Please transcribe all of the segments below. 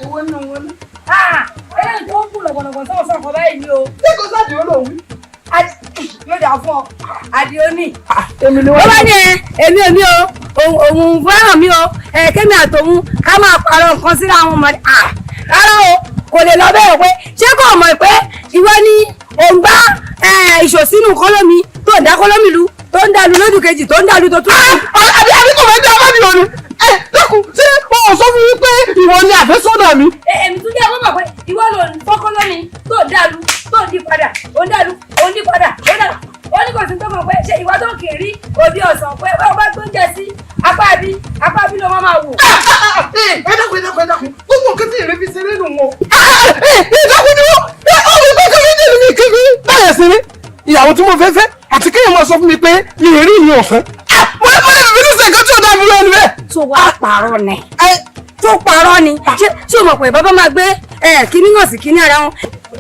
Èwo nínú wọn ní. Eléyìí tó ń kú lọ̀gbọ̀nọ̀gbọ̀n sọ̀rọ̀ sọ̀rọ̀ kan báyìí ni o. Ṣé kò sáà dìrò lòun wí? Yóò dà fún ọ, Àdìó ní. Èmi ni Ó wọ́n. bá ní ẹ, èmi ò ní o, òun fẹ́ràn mi o, ẹ kémi àtòun ká máa pààrọ̀ nǹkan síra àwọn ọmọdé. Rárá o, kò lè lọ bẹ́ẹ̀ pé ṣé kò mọ̀ pé ìwọ ni òun gbá ìṣòsínú kọ́lọ́mì tó ń dá kọ́lọ́mì lu tó ń dàlú lójú kejì tó ń dàlú tó tún. Àbí àbí kò fẹ́ dá abájú lọ ni. Ẹ dákun, ṣé o ò sọ fún mi pé ìwọ ni àfẹ́sọ́nà mi? Èmi tún jẹ́ ọmọ pé ìwọ ló ń fọ́ kọ́lọ́mì tó ń dàlú tó ń di padà ó ń dàlú ó ń di padà ó ń dàlú. Ó ní kò sí tó mọ̀ pé ṣé ìwọ tó kì í rí òbí ọ̀sán pé ó bá tó ń jẹ sí apá bí ló máa máa wò. Ẹ dákun, ẹ dákun, ẹ dákun, gbogbo nǹkan tí ìrẹ́ fi ṣeré nù wọn. Ẹ dákun ni wọ́n ó ní pé kí ní mi kí mi báyẹn ṣeré. Ìyàwó tí mo fẹ́ fẹ́ àti kéèyàn máa sọ fún mi pé mi ì rí ìyẹn ọ̀fẹ́. Mo lè fi ní sèǹkan tí ò dá mi lọ ẹni bẹ́ẹ̀. Tó wá pààrọ̀ ni, tó pààrọ̀ ni, ṣé o mọ̀ pé bàbá máa gbé kíní hàn sí kíní ara wọn.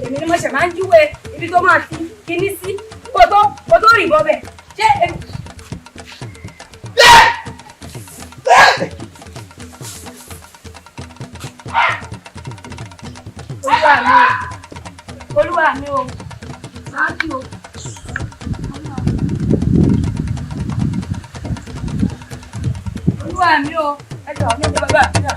Èmi ni mo ṣe máa ń júwe ibi tó máa fi kíní sí kó tó rìn bọ́ bẹ̀. Ṣé èmi. Olúwa mi o, Olúwa mi o, ṣáájú o. Olúwa mi o, ẹ jọ̀ọ́ ní ọjọ́ bàbá mi náà.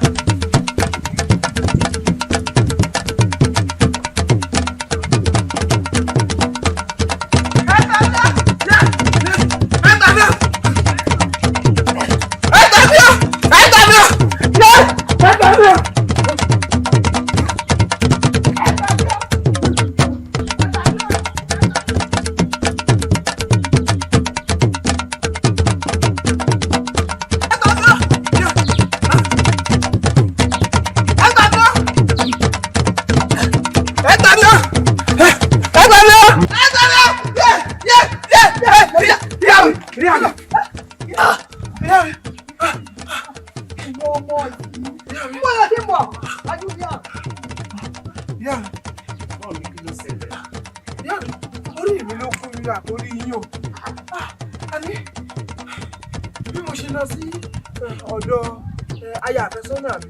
Orí mi ló kú mi àkórí yín o. Àní bí mo ṣe lọ sí ọ̀dọ̀ aya àfẹ́sọ́nà mi,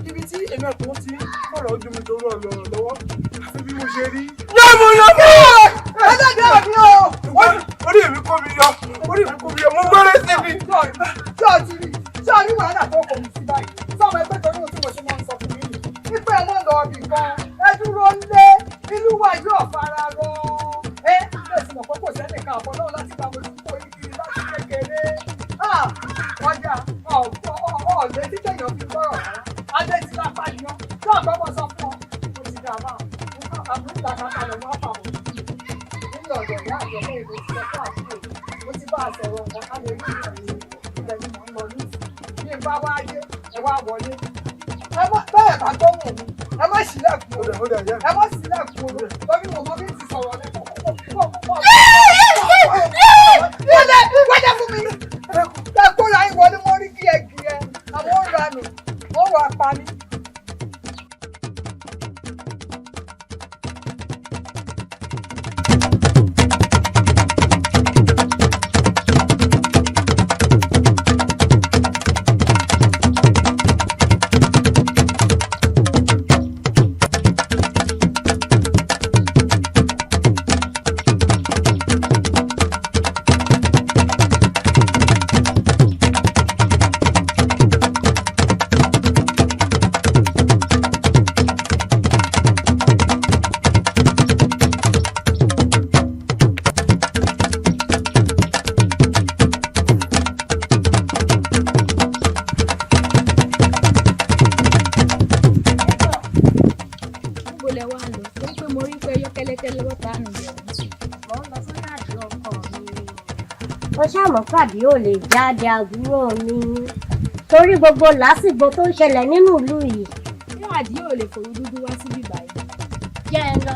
ibi tí èmi àtòun ti fọ̀rọ̀ ojú mi tó rọ̀ lọ́rọ̀ lọ́wọ́, àfi bí mo ṣe rí. Yàmù yàmù! Ẹlẹ́dàá mi o! Orí mi kó mi yọ, orí mi kó mi yọ, mo gbọ́rẹ́ sí mi. Ṣé o ti rí? Ṣé o rí wàhálà tó kọ̀ mí sí báyìí? Sọ́mọ ẹgbẹ́ tó ní ohun tí mo ṣe máa ń sọ fún yín. Wípé ẹ mọ̀ lọ ibì kan, ẹ dúró lé, inú wa yóò fara rọ. Ẹ lè sì mọ̀ pé kò sẹ́nìkan àpọ̀ náà láti bá mo ti kó igi láti kékeré. Ọjà ọ̀lẹ́ tí kéèyàn fi gbọ́rọ̀ rárá. Adé ti lápá yan. Ṣé ọ̀gbọ́n mo sọ fún ọ? Mo ti dà máa. Àbúrò ìlàkàkà lọ wá fà wọ́n. Nílò ọ̀dọ̀ ìyá àjọpọ̀ ìbò ti sọ fún àbúrò. Mo ti bá a sọ̀rọ̀ nǹkan ká lè rí ìrìn ibẹ̀ ni mò ń lọ ní ìsìn. Bí n bá wá dé, ẹ wá wọlé. Ẹ má bẹ́ẹ̀ bá gbóhùn mi. Ẹ má ṣílẹ̀kùn o. Ẹ má ṣílẹ̀kùn o. Torí mo mọ bí n ti sọ̀rọ̀ ní kókó. Wọlé wọlé fún mi. Ẹ kóra yín wọlé mo rí kí ẹ kí ẹ. Àwọn ò ranù, wọ́n wà pa mí. Níbo lẹ wá ń lọ? Torí pé mo rí pé yọ kẹ́lẹ́kẹ́lẹ́ bọ́ta nù yẹ̀ wọ́n. Mo ń lọ sọ́dọ̀ àdúrà ọkọ mi. Ó ṣàmọ́ pàdé ò lè jáde àbúrò mi torí gbogbo làásìgbò tó ń ṣẹlẹ̀ nínú ìlú yìí. Ṣé Àdìó ò lè fòru dúdú wá síbí báyìí? Jẹ́ ẹ lọ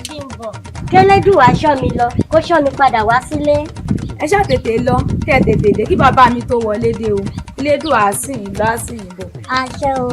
kí n bọ̀. Kélédùwà ṣọ́ mi lọ kó ṣọ́ mi padà wá sílé. Ẹ ṣáà tètè lọ kẹ́ ẹ tètè dé kí bàbá mi tó wọlé dé o. Elédùà á sìn yín lọ á sìn yín bọ̀. Àṣẹ o.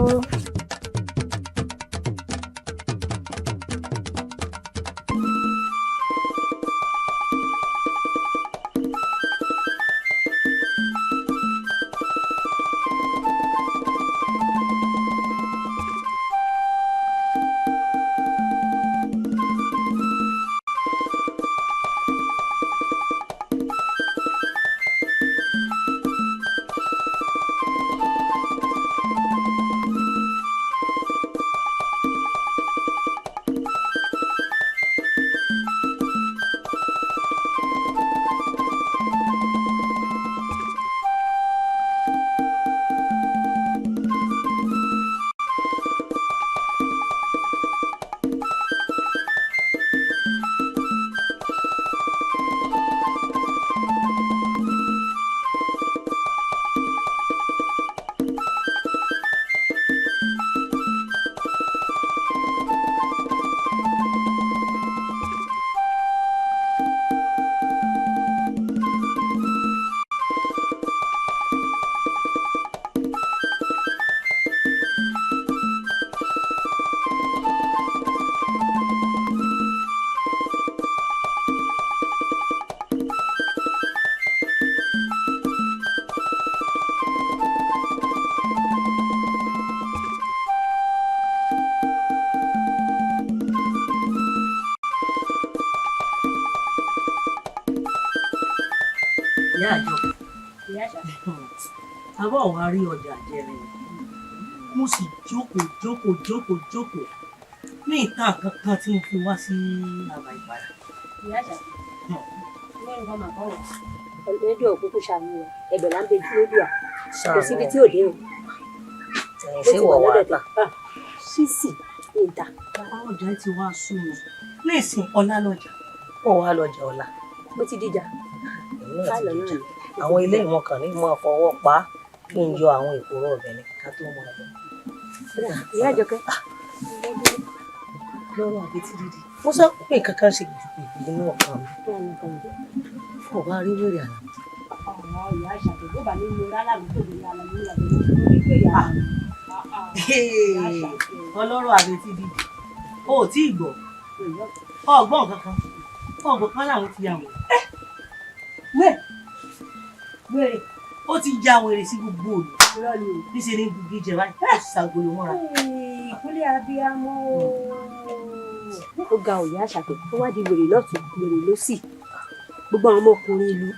Àbọ̀ wa rí ọjà jẹrin, mo sì jókòó jókòó jókòó jókòó ní ìta kankan tí mo fi wá sí àbá ìpadà. Ìyá àṣàkẹ́, lẹ́yìn kan màá kọ́ wọ̀. Rédíò òkúkú ṣàánú wa, ẹ̀bẹ̀ là ń bẹ lódùà, kò síbi tí ò dé o. Ẹ̀yìn sí wọ̀ wá ta. Sísì ní ìta. Ọjà ti wá sú mi ní ìsìn ọ̀la lọ́jà. Ó wá lọ́jà ọ̀la. Ó ti dìjà. Èmi náà ti dìjà. Àwọn ilé ìwọ̀n kan ní mọ́ fọwọ́ pa á kí n yọ àwọn ìkóró ọbẹ̀ ní ká tó mọ̀ lọ. Ìyá Àjọkẹ́. Lọ́rọ̀ àbí tí dídì. Mo sọ pé nǹkan kan ṣe ìgbìmọ̀ inú ọkàn mi. Fún ọba rí wèrè àná. Ọ̀rọ̀ ìyá Àṣàkẹ́ bó bá ní mo rálá mi tó lè rálá mi nígbà tó ní wèrè àná. Ọlọ́rọ̀ àbí tí dídì. O ò tí ì gbọ́. Ọgbọ́n kankan. Ọgbọ́n kan làwọn ti yà wọ́n. Wẹ́ẹ̀ wèrè ó ti ya wèrè sí gbogbo òòlù. Níṣẹ́ ní gbogbo ìjẹ báyìí. Ó ṣàgolo mọ́ra. Ìkúlẹ̀ abiyamọ. Ó ga òyà Àṣàkẹ́, ó wá di wèrè lọ́tún, wèrè lósì. Gbogbo àwọn ọmọkùnrin ìlú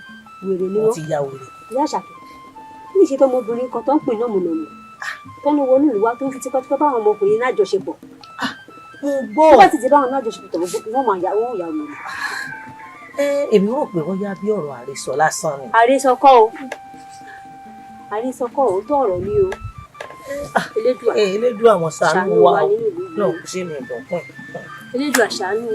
wèrè ni wọ́n. Wọ́n ti ya wèrè. Ìyá Àṣàkẹ́, ní ìṣe tọmọbìnrin kan tó ń pè náà mọ̀nàmọ̀ tó ń wọnú ìlú wa tó ń fi tipátipá báwọn ọmọkùnrin náà jọṣepọ̀. Mo gbọ́. Tó bá ti ti báwọn náà jọṣepọ̀ tó wọ́n máa ya wọ́n ya wèrè. Èmi rò pé wọ́n yá bí ọ̀rọ̀ àròsọ lásán ni. Àròsọ kọ́ o. Àròsọ kọ́ o, tó ọ̀rọ̀ ni o. Elédùà. Elédùà wọn ṣàánú wa o. Náà kò sí mi ìdọ̀kùn. Elédùà ṣàánú.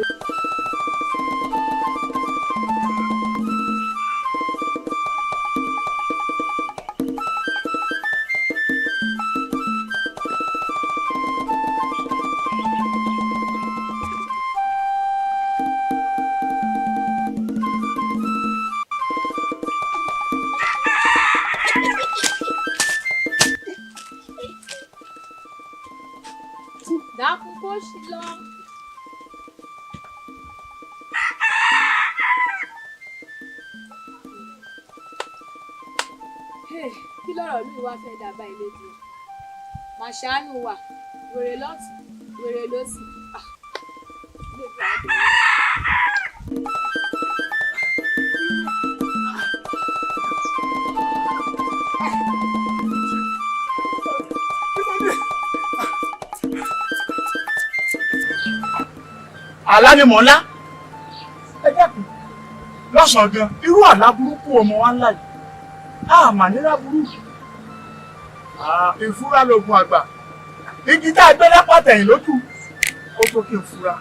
Dákun kó sì lọ. Kí lọ̀rọ̀ ìlú wa fẹ́ dà báyìí lédi o? Mà ṣàánú wa, wèrè lọ́tùn, wèrè lósì. Àlá ni mò ń lá. Ẹ dákun, lọ́sàn-án gan, irú àlá burúkú ọmọ wa ńlá yìí. A mà nira burú. Ìfúra lògùn àgbà. Igi tá a gbé lápá tẹ̀yìn lójú. Ó tó kí n fura.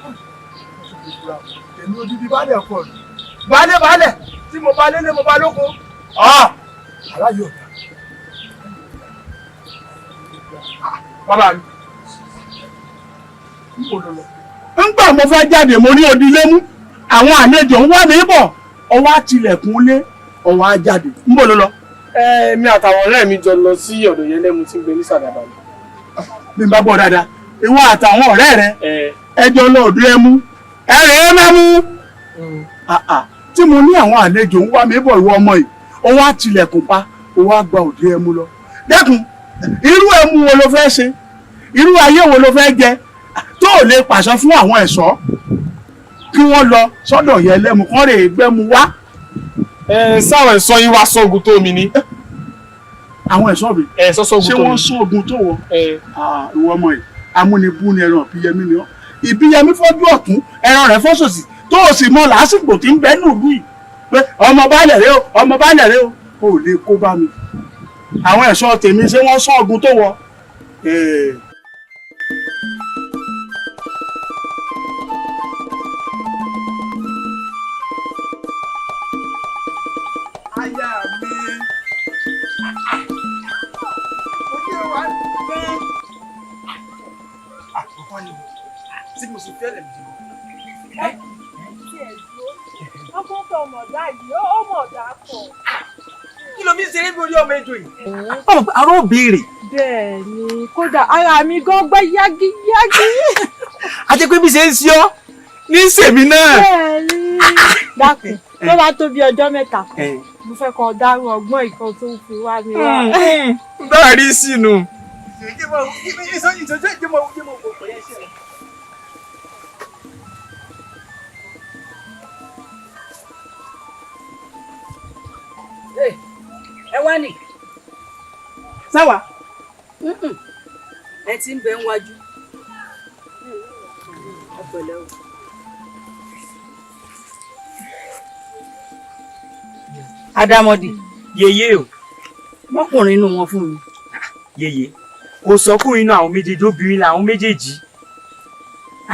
Ó tó kí n fura. Èmi odidi baálé ọkọ mi. Baálé baálẹ̀ tí mo bá lélé mo bá lóko. Àlá yóò dá. Bàbá mi, n kò lọ lọ. Ńgbà mo fẹ́ jáde mo ní odi lé mú, àwọn àlejò ń wá mi bọ̀, ọwọ́ àtìlẹ̀kùn lé, ọwọ́ á jáde. Ń bò ló lọ. Mi àtàwọn ọ̀rẹ́ mi jọ lọ sí ọ̀dọ̀ Yẹlẹ́mu tí ń gbé ní Sàdàbà ni. Bí n bá gbọ́ dáadáa, ìwọ àtàwọn ọ̀rẹ́ rẹ ẹ jọ lọ ọ̀dọ̀ ẹmu, ẹ rẹ̀ ẹ́ mẹ́mú. Tí mo ní àwọn àlejò ń wá mi bọ̀ ìwọ ọmọ yìí, ọwọ́ àtìlẹ̀kùn pa, ọwọ́ á gba òde ẹmu lọ. Dẹ́kun, irú ẹmu wo ló fẹ́ ṣe? Irú ayé wo ló fẹ́ jẹ? Tó ò lè pàṣẹ fún àwọn ẹ̀ṣọ́ kí wọ́n lọ sọ́dọ̀ Yẹlẹ́mu kán rè é gbẹ́mu wá. Sáwọn ẹ̀ṣọ́ yín wá sọ́gun tó mi ni. Àwọn ẹ̀ṣọ́ mi. Ṣé wọ́n sọ́gun tó wọ? Ìwọ ọmọ yìí, amúnibú ni ẹran ìbíyẹmí ni ọ́. Ìbíyẹmí fọ́jú ọ̀tún, ẹran rẹ̀ fọ́sòsì, tó o sì mọ làásìgbò tí ń bẹ nùlú yìí. Pé ọmọ baálẹ̀ rẹ o, ọmọ baálẹ̀ rẹ o, o ò lè kó bá mi. Àwọn ẹ̀ṣọ́ tèmi ṣé wọ́n sọ́gun tó wọ? Aya mi. Ojú wa dé. Àkọ́kọ́ ni tí mo sì fẹ́rẹ̀ mi jù. Ọgbọ́n tó mọ̀dá yìí, ó mọ̀dá pọ̀. Kí ló fi ń ṣeré bí orí ọmọ ejò yìí? Ọmọ pé aró béèrè. Bẹ́ẹ̀ ni, kódà ara mi gan gbẹ́ yágíyágí. A jẹ́ pé bí ṣe ń ṣe ọ́ ní sèmi náà. Bẹ́ẹ̀ ni, dákun, tó bá tó bí ọjọ́ mẹ́ta kan, mo fẹ́ kọ́ dárú ọgbọ́n ìkan tó ń fi wá mi wá. Bẹ́ẹ̀ rí sínú. Ẹ wá ní Sáwà. Ẹ ti ń bẹ ń wájú. Ẹ pẹ̀lẹ́ o. Adámọ̀dì. Yèyé o. Mọ́kùnrin inú wọn fún mi. Yèyé kò sọkùnrin inú àwọn méjèèjì, obìnrin làwọn méjèèjì.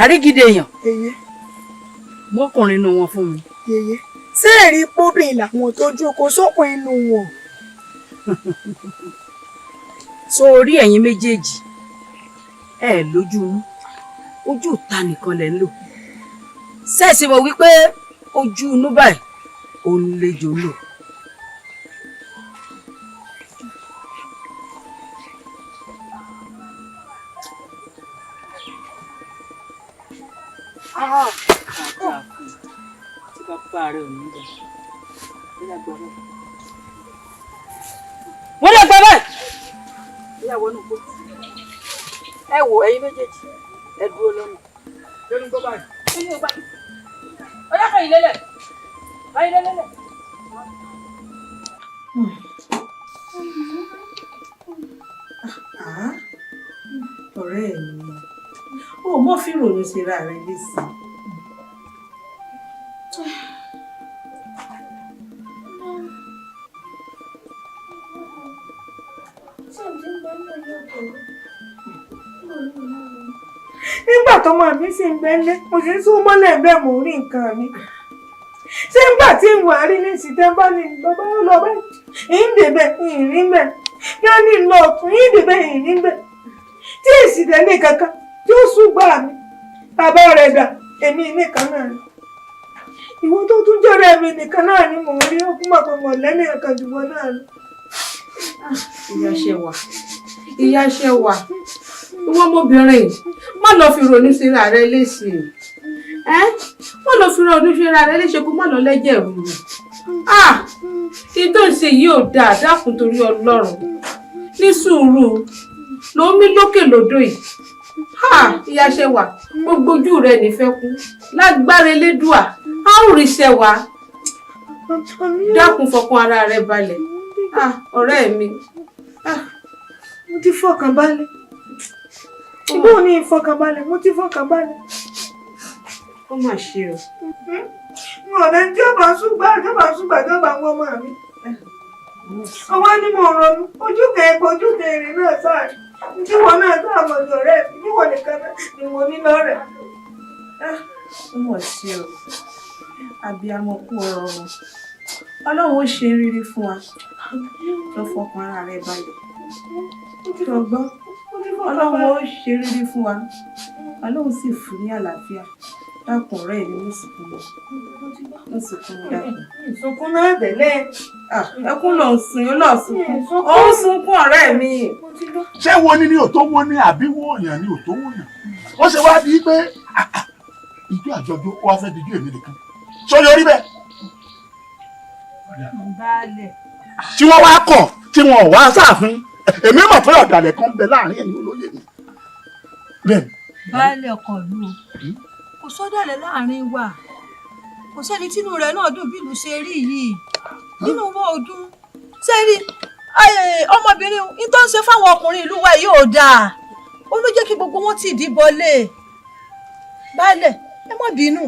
Àrígídé èèyàn. Mọ́kùnrin inú wọn fún mi. Yèyé ṣé èrè póbìn làwọn tó jókòó sókun inú wọn. So orí ẹ̀yin méjèèjì ẹ lójú inú, ojú ìta nìkan lẹ̀ ń lò. Ṣẹ́ẹ̀sì mọ̀ wípé ojú inú báyìí òun lejò ń lò. Tí bàbá rẹ̀ ò ní gbà. Wọ́n lè gbà bẹ́ẹ̀. Ìyàwó nù kó. Ẹ wo ẹ̀yin méjèèjì, ẹ dúró lọ́nà. Lẹ́nu gbọ́ báyìí. Ó yá kẹ́yìn lélẹ̀. Kẹ́yìn lélẹ̀. Ọ̀rẹ́ mi, o mọ̀ fi rònú síra rẹ léṣe. Nígbà tọmọ mi sì ń bẹ́lẹ́, mo sì ń sún mọ́lẹ̀ bẹ́ẹ̀ mò ń rí nǹkan mi. Ṣé nígbà tí ń wà rí ní ìsìtẹ́mbà ní lọ́bá lọ́bá ń débẹ̀ ìrìn bẹ̀ bí wọ́n ní lọ ọ̀tún ń débẹ̀ ìrìn bẹ̀ tí èsì tẹ́lẹ̀ kankan tí ó sún gbà mí bàbá rẹ̀ dà èmi nìkan náà ni. Ìwọ tó tún jẹ́rẹ̀ mi nìkan náà ni mò ń rí ọkùnrin mọ̀ pé mọ̀lẹ́ni kankan jù wọ́n náà lọ. Ìyá ṣe wà, ìyá ṣe wà, ìwọ ọmọbìnrin má lọ fi ronú síra rẹ léṣe, má lọ fi ronú síra rẹ léṣe kó má lọ lẹ́jẹ̀ rúru. Kí tó ń ṣe yìí ò dáa, dákun torí Ọlọ́run, ní sùúrù ló mí lókè lódò yìí. Ìyá ṣe wà, gbogbo ojú rẹ nífẹ̀ẹ́ kú lágbára Elédùà, a ó rí ṣe wà. Dákun fọkàn ara rẹ balẹ̀, ọ̀rẹ́ mi. Mo ti fọkàn balẹ̀. Ìbò ní ìfọkànbalẹ̀, mo ti fọkàn balẹ̀. Ó mà ṣe o. Mo ọ̀rẹ́ tí ó bá súgbà tí ó bá súgbà tí ó bá wọ́n mọ́ mi. Ọwọ́ ni mo ronú, ojú kẹ̀kọ́ ojú kẹrin náà sáà. Tí wọn náà sáà mọ̀ ní ọ̀rẹ́ mi, níwọ̀n nìkan náà ni mo ní lọ́rẹ̀. Ó mà ṣe o. Abiyamọ kú ọ̀rọ̀ wọn. Ọlọ́run ó ṣe rírí fún wa. Lọ fọkàn ara rẹ balẹ̀. Ṣọgbọ́n. Ọlọ́run ó ṣe rírí fún wa. Ọlọ́run sì fún ní àlàáfíà. Dákun ọ̀rẹ́ mi, mo sunkún mọ́. Mo sunkún mọ́, dákun. Ìsunkún náà tẹ́lẹ̀. Ẹkún ló ń sun, ó lọ sunkún. Ó ń sunkún ọ̀rẹ́ mi. Ṣé wo ni ni ò tó wo ni àbí wo èèyàn ni ò tó wo yàn? Ó ṣe wá di pé ijó àjọjó ó wá fẹ́ dijú èmi nìkan. Sọ yọrí bẹ́ẹ̀. Tí wọ́n wá kọ̀ tí wọ́n ò wá sáàfin, èmi mọ̀ pé ọ̀dàlẹ̀ kan bẹ láàrin ẹ̀yin olóyè mi. Bẹ́ẹ̀ni. Baálé ọkọ ìlú o, kò sọ́dàlẹ̀ láàrin wa, kò sẹ́ni tínú rẹ̀ náà dùn bí ìlú ṣe rí yìí, nínú wọn ò dùn. Sẹ́rí ọmọbìnrin ní tó ń ṣe fáwọn ọkùnrin ìlú wa yìí ò dáa, ó ló jẹ́ kí gbogbo wọn ti dìbọlé. Baálé ẹ má bínú,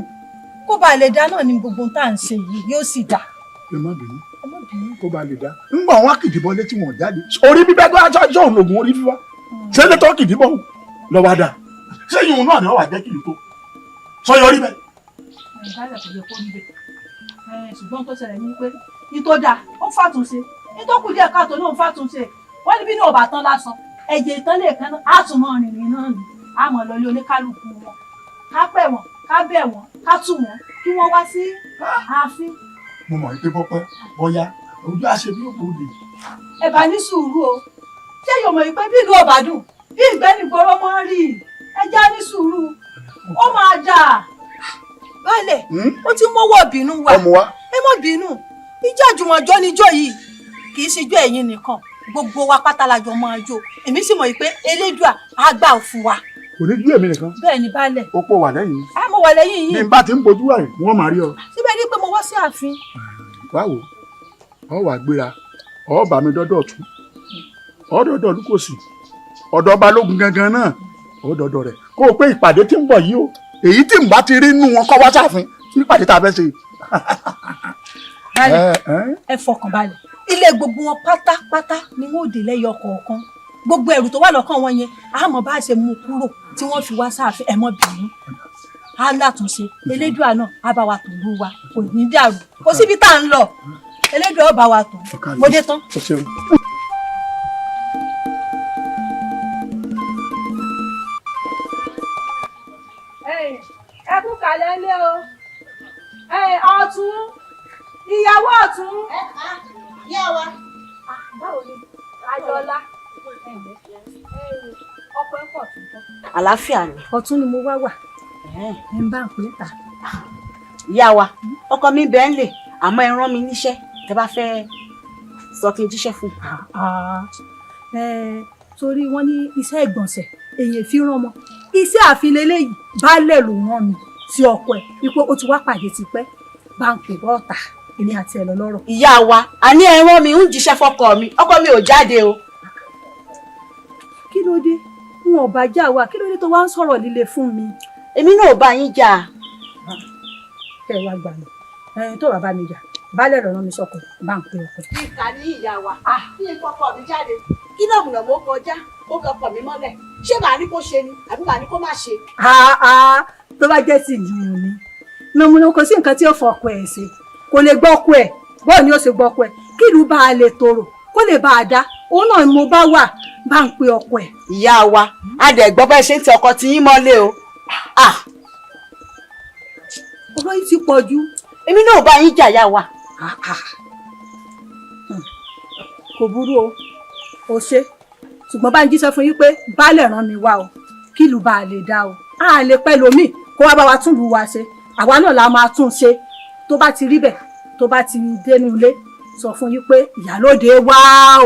kó ba lè dá náà ní gbogbo tá à ń ṣe yìí yóò sì dá. Ẹ má bínú, kó ba lè dá. Ńgbà wọn kìdìbọn létí wọn jáde orí bíbẹ́ tó aṣọ òun lògùn orí fífọ́ ṣẹlẹ̀ tó kìdìbọn lọ́wọ́ dà sẹ́yìn òun náà ni wọ́n wà jẹ́ kìlú tó sọyọ rí bẹ́ẹ̀. Baálé kò yẹ kó rí bẹ́ẹ̀, ṣùgbọ́n tó ṣẹlẹ̀ ní pé ní tó dáa ó fàtúnṣe, ní tó kù díẹ̀ káàtó ló ń fàtúnṣe. Wọ́n ní bí ní ọ̀bà tán lásán ẹ̀jẹ̀ ìtàn lè kan náà á tún mọ́ rìnrìn náà nù, á mọ̀ lọlé oníkálukú wọn, ká pẹ̀ wọ́n, ká bẹ̀ wọ́n, ká tù wọ́n kí wọ́n wá sí ààfin. Mo mọ̀ pé bọ́pẹ́ bọ́yá ojú àṣẹ bí òkú lè. Ẹ bá ní sùúrù o, ṣé yóò mọ̀ pé bí ìlú ọ̀bàdùn bí ìgbẹ́ni gbọ́rọ́ mọ́ rí i, ẹ já ní sùúrù ó máa dà. Baálé ó ti mọ́wọ́ bínú wa, ẹ má bínú, ìjọ àjùmọ̀jọ́ níjọ́ yìí kì í ṣe ijó ẹ̀yin nìkan, gbogbo wa pátá la jọ máa jó. Èmi sì mọ̀ pé Elédùà á gbà fún wa. Kò ní jú èmi nìkan. Bẹ́ẹ̀ ni baálé. Ó pọ̀ wà lẹ́yìn. Á mo wà lẹ́yìn yín. Bí n bá ti ń bojú wà yìí, wọ́n máa rí ọ. Síbẹ̀ ní pé mo wá sí ààfin. Báwo ọ wà gbéra ọ bá mi dọ́dọ̀ ọ̀tún Ọ̀dọ̀dọ̀ Olúkòsì, ọ̀dọ̀ Balógun gangan náà, ọ̀dọ̀dọ̀ rẹ̀ kó o pé ìpàdé tí ń bọ̀ yìí o, èyí tí ń bá ti rí nú wọn kọ́ wá sáàfin nípàdé tá a fẹ́ ṣe. Ẹ fọkàn balẹ̀, ilé gbogbo wọn pátápátá ni wọn ò dé lẹ́yọ kọ̀ọ̀kan. Gbogbo ẹrù tó wà lọ́kàn wọn yẹn, àmọ́ bá a ṣe mú kúrò tí wọ́n fi wá sáàfin. Ẹ mọ́ bínú, á látúnṣe. Elédùà náà á bá wa tòlú wa, kò ní dàrú, kò síbi tá à ń lọ, Elédùà ó bá wa tò. Mo dé tán. Ẹ kú kàlẹ́ ńlẹ́ o, ọ̀tún, ìyàwó ọ̀tún. Yá wa. Báwo ni Ayọ̀ọ́lá? Ọkọ ẹ pọ̀ tuntun. Àlàáfíà ni. Ọ̀tún ni mo wá wà, ẹ ń bá ń pè é ta. Ìyá wa, ọkọ mi bẹ́ẹ̀ ń lè, àmọ́ ẹ rán mi níṣẹ́ tẹ́ bá fẹ́ sọ kí n jíṣẹ́ fún. Torí wọ́n ní iṣẹ́ ìgbọ̀nsẹ̀ èyàn fi rán ọmọ, iṣẹ́ àfilẹ̀ eléyìí baálẹ̀ ló rán mi sí ọkọ ẹ̀ wípé ó ti wá pàdé tipẹ́, bá ń pè bọ́ọ̀tà, èmi àti ẹ̀ lọ lọ́rọ̀. Ìyá wa, àní ẹ rán mi ń jíṣẹ́ fọ́kọ mi, ọkọ mi ò jáde o. Kí ló dé? N ò bá jà wá, kí ló dé tó wá ń sọ̀rọ̀ líle fún mi? Èmi náà ò bá yín jà. Ẹ wá gbà mí, ẹyin tó bàbá mi jà, baálẹ̀ ló rán mi sọ́kọ, bá ń pè ọkọ. Ìkà ní ìyá wa, kí n kọkọ mi jáde, kí náà múnà mo kọjá, ó kọkọ mi mọ́lẹ̀, ṣé màá ní kó ṣe ni àbí màá ní kó má ṣe? Tó bá jẹ́ sí ìyún ni nàmúnà, kò sí nǹkan tí ó fọ ọkọ ẹ̀ ṣe, kò lè gbọ́ ọkọ ẹ̀, bọ́ọ̀ ni ó ṣe gbọ́ ọkọ ẹ̀, kí ìlú bá a lè tòrò, kó lè bá a dá, òun náà mo bá wà, bá ń pe ọkọ ẹ̀. Ìyá wa, a dẹ̀ gbọ́ bẹ́ẹ̀ ṣe ń tẹ ọkọ tí yín mọ́lé o. Ọ̀rọ̀ yìí ti pọ̀ jù. Èmi náà bá yín jà, yá wa. Kò burú o, ò ṣe, ṣùgbọ́n bá ń jíṣẹ́ fún yín pé baálẹ̀ rán mi wá o, kí ìlú bá a lè dá o, a lè pẹ́ lómi kó wá bá wa tún lù wá ṣe, àwa náà la máa tún ṣe. Tó bá ti rí bẹ́ẹ̀, tó bá ti dénú ilé, sọ fún yín pé ìyálóde wá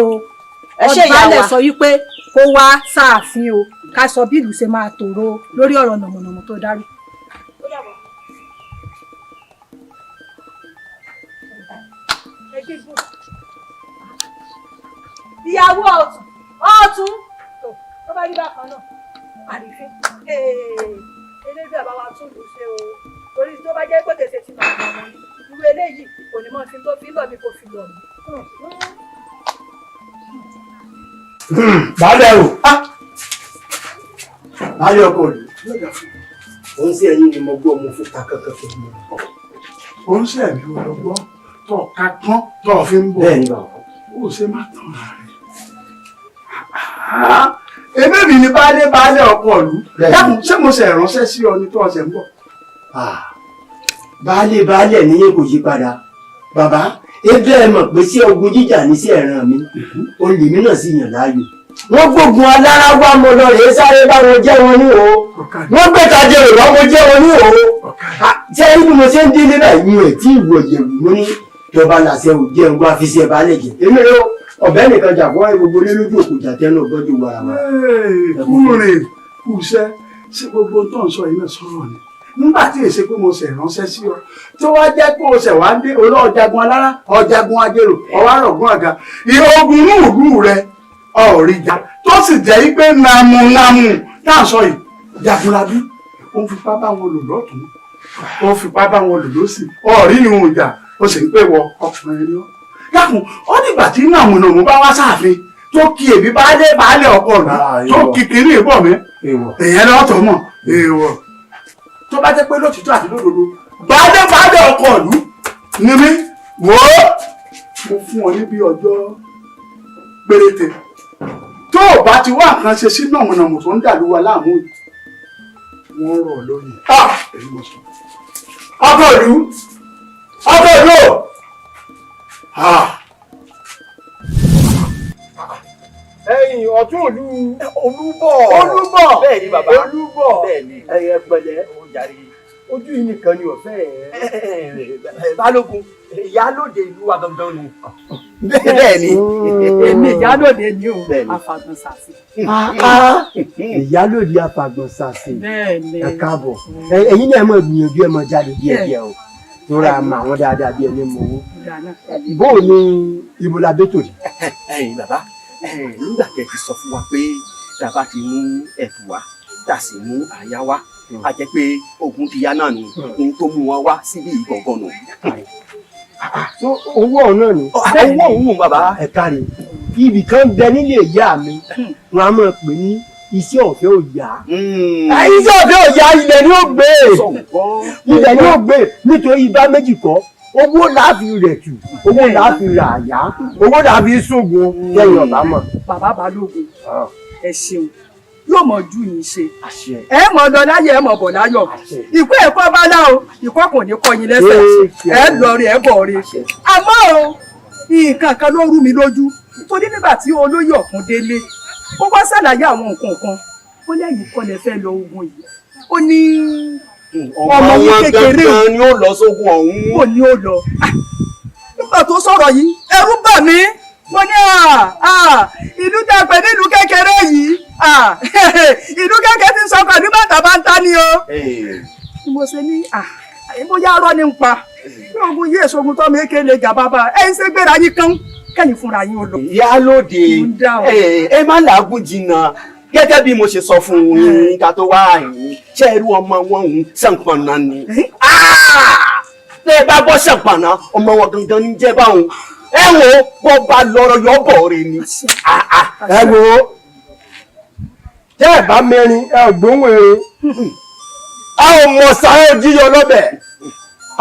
o. Ẹ ṣé ìyá wa. Baálẹ̀ sọ yín pé kó wá sáàfin o, ká sọ bí ìlú ṣe máa tòrò lórí ọ̀rọ̀ nàmọ̀nàmọ̀ tó dárú. Ìyàwó ọ̀tún ọ̀tún tó bá rí bákan náà, àrífín eléyìí àbá wa tún lù ṣe o, torí tó bá jẹ́ pé kèsè ti màmá wọn ni irú eléyìí kò ní mọ̀ fi tó fi lọ̀ mí kò fi lọ̀ mí. Baálẹ̀ o, baálẹ̀ ọkọ rẹ̀, òun sí ẹ̀yìn ni mo gbọ́, mo fi ta kankan tó mọ̀. Òun sí ẹ̀mí wo lọ gbọ́ tó ká kán tó fi ń bọ̀. Bẹ́ẹ̀ ni bàbá. Ó ṣe má tàn ra rẹ̀. Èmi mi ni baálé baálé ọkọ ìlú. Dákun, ṣé mo ṣe ìránṣẹ́ sí ọ ní tó ọ̀sẹ̀ ń bọ̀? Baálé baálé níyẹn kò yí padà. Bàbá, ebe ẹ mọ̀ pé sí ogun jíjà ní sí ẹ̀ràn mi, olè mi náà sì yàn láàyò. Wọ́n gbógun alára wá, mo lọ rèé sáré bá wọn jẹ́ wọn ní o. Wọ́n gbé tajẹrò wá, mo jẹ́ wọn ní o. Ṣé bí mo ṣe ń délé báyìí, mi ò tí ì wọ ìyẹ̀wù, mo ní ìjọba làṣẹ ò jẹun wá fi ṣe baálé jẹ. Èmi rẹ ọ̀bẹ nìkan jà fún gbogbo lé lójú òkú jà tẹnu ọgọ́jọ wàràwàrà. Kúrin kúṣẹ́, ṣé gbogbo tó ń sọ yìí náà sọ̀rọ̀ ni? Nígbà tí èsè pé mo ṣe ránṣẹ́ sí ọ, tó wá jẹ́ pé o ṣẹ̀ wá ń dé olóòjagun alára, ọ̀jagun ajérò, ọwá rọ̀gùn àga, ìhòògùn inú ìlú rẹ ọ̀rìjà tó sì jẹ́ pé nàmúnàmù tá à ń sọ yìí, Jagunlabi ó ń fipá bá wọn lò lọ́tún, ó ń fipá bá wọn lò lọ́sì, ọ̀rí ìhun ìjà, ó sì ń pè wọ ọkùnrin ni ó. Dákun, ó dìgbà tí nàmúnàmù bá wá sáàfin tó kí èmi baálé baálé ọkọ rẹ tó kí kiri ìbọn mi, èèyàn lọ́tọ̀ mọ̀ èèwọ̀. Tó bá jẹ́ pé lótìtọ́ àti lódodo baálé baálé ọkọ ìlú ni mí, wò ó, mo fún ọ ní bí ọjọ́ péréte tó o bá ti wá nǹkan ṣe sí nàmúnàmù tó ń dàlú wa láàmú yìí, wọ́n rọ̀ lóyè. Ọkọ ìlú, ọkọ ìlú o. Ẹ̀yin ọ̀tún ìlú Olúbọ̀. Olúbọ̀. Bẹ́ẹ̀ ni bàbá. Olúbọ̀. Bẹ́ẹ̀ ni. Ẹyẹ pẹ̀lẹ́. Ojú yìí nìkan ni ọ̀fẹ́ ẹ̀. Balógun, ìyálóde ìlú wa gangan nù. Bẹ́ẹ̀ ni. Èmi ìyálóde ni o, afàgbọ̀n sàṣì. Ìyálóde afàgbọ̀n sàṣì. Bẹ́ẹ̀ ni. Ẹ káàbọ̀. Ẹ̀yin náà mọ̀ gbìyànjú ẹ mọ̀ jáde díẹ̀ díẹ̀ o. Tóra mọ àwọn dáadáa bí ẹni mọ owó. Bó o ní ibo la dé tòní? Ẹ̀yin bàbá, Nígbà tẹ́ ti sọ fún wa pé tá a bá ti mú ẹ̀bùn wá, tá a sì mú àyà wá, a jẹ́ pé ogun ti yá náà nù, ohun tó mú wọn wá síbí gbọ̀ngàn nù. Owó ọ̀hún náà ni. Owó ọ̀hún bàbá. Ẹ káre, ibì kan bẹ nílé ìyá mi, wọn a máa pè ní iṣẹ́ ọ̀fẹ́ ò yá. Iṣẹ́ ọ̀fẹ́ ò yá, ilẹ̀ ni ó gbé, ilẹ̀ ni ó gbé, nítorí ibà méjì kọ́, owó láàfi rẹ̀ tù, owó láàfi rà yá, owó láàfi ṣògùn kẹyìn ọ̀bá mọ̀. Bàbá Balógun, ẹ ṣeun, yóò mọ ju yìí ṣe, ẹ mọ lọ láyé, ẹ mọ bọ̀ láyọ̀. Ìkú ẹ̀kọ́ bá lá o, ìkọ́ kò ní kọ́ yín lẹ́sẹ̀, ẹ lọ rí, ẹ bọ̀ rí. Àmọ́ o, nǹkan kan ló rú mi lójú, torí nígbà tí olóyè ọ̀kún délé, ó wá ṣàlàyé àwọn nǹkan kan, ó lẹ́yìn kọ́ lẹ fẹ́ lọ ogun yìí, ó ní ọmọ yín kékeré ni ó lọ sógun ọ̀hún. Ó ní ó lọ. Nígbà tó sọ̀rọ̀ yìí, ẹ̀rù bà mí. Mo ní ìlú tá a pè nílùú kékeré yìí, ìlú kékeré ti sọ pẹ̀lú bàtà bá ń ta ni o. Mo ṣe ní bóyá arọ́ ni ń pa bí ogun yìí, èso ogun tọ́ mi kéle jà bàbá ẹ̀ ń ṣe gbéra yín kán kẹ́yìn fúnra yín ó lọ. Ìyálóde, ẹ má làágùn jìnnà. Gẹ́gẹ́ bí mo ṣe sọ fún yín ká tó wá yín, ṣé irú ọmọ wọn ń ṣàǹpọ̀nà ni? Tẹ́ ẹ bá bọ́ ṣàǹpọ̀nà, ọmọ wọn gangan ní jẹ́ báwọn. Ẹ wo, bọ́ bá lọ́rọ̀ yọ bọ̀ rẹ ni. Ẹ wo, tẹ́ ẹ bá mẹ́rin ẹ ò gbóhùn erin, a ò mọ̀ sáré jíyọ lọ́bẹ̀.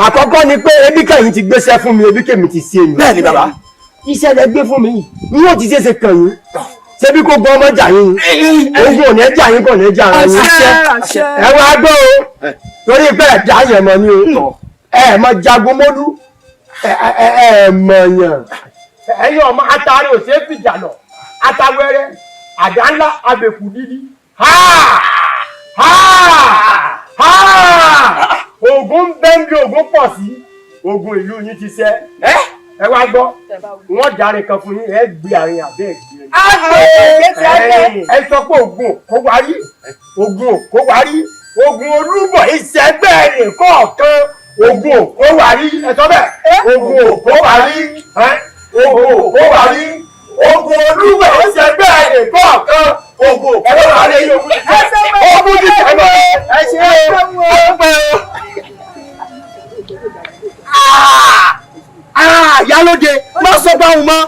Àkọ́kọ́ ni pé ebi kẹ́yìn ti gbéṣẹ́ fún mi, ebi kẹ́mi ti ṣe mi. Bẹ́ẹ̀ ni bàbá. Iṣẹ́ lẹ gbé fún mi yìí, n ó ti ṣeéṣe kàn yín. Ṣebí kó gbọ́ ọmọ jà yín ni, ogun ò ní jà yín, kò ní jà yín. Ẹ wá gbọ́ o, torí pé ẹ̀dá yẹn mọ̀ ni o, ẹ mọ jagun mọ́lú, ẹ mọ̀ yàn. Ẹ̀yin ọmọ atari ò ṣeé fìjà lọ, atawẹ́rẹ́, àdá ńlá, abẹ́kù dídí. Ha ha ha! Ogun ń bẹ́ ń bí ogun pọ̀ sí, ogun ìlú yín ti ṣẹ́. Ẹ wá gbọ́, wọ́n darí kan fún yín, ẹ gbé àárín àbẹ́ ẹ gbé. Ẹ sọ pé ogun kò wárí, ogun kò wárí, ogun olúbọ̀ ìṣẹ́gbẹ́ rẹ̀ kọ̀ọ̀kan, ogun kò wárí, ẹ sọ bẹ́ẹ̀, ogun kò wárí, ogun kò wárí, ogun olúbọ̀ ìṣẹ́gbẹ́ rẹ̀ kọ̀ọ̀kan, ogun kò wárí, ogun ti tẹ̀lé, ẹ ṣe é, ẹ pẹ́ o. Ìyálóde, má sọ báwọn mọ́.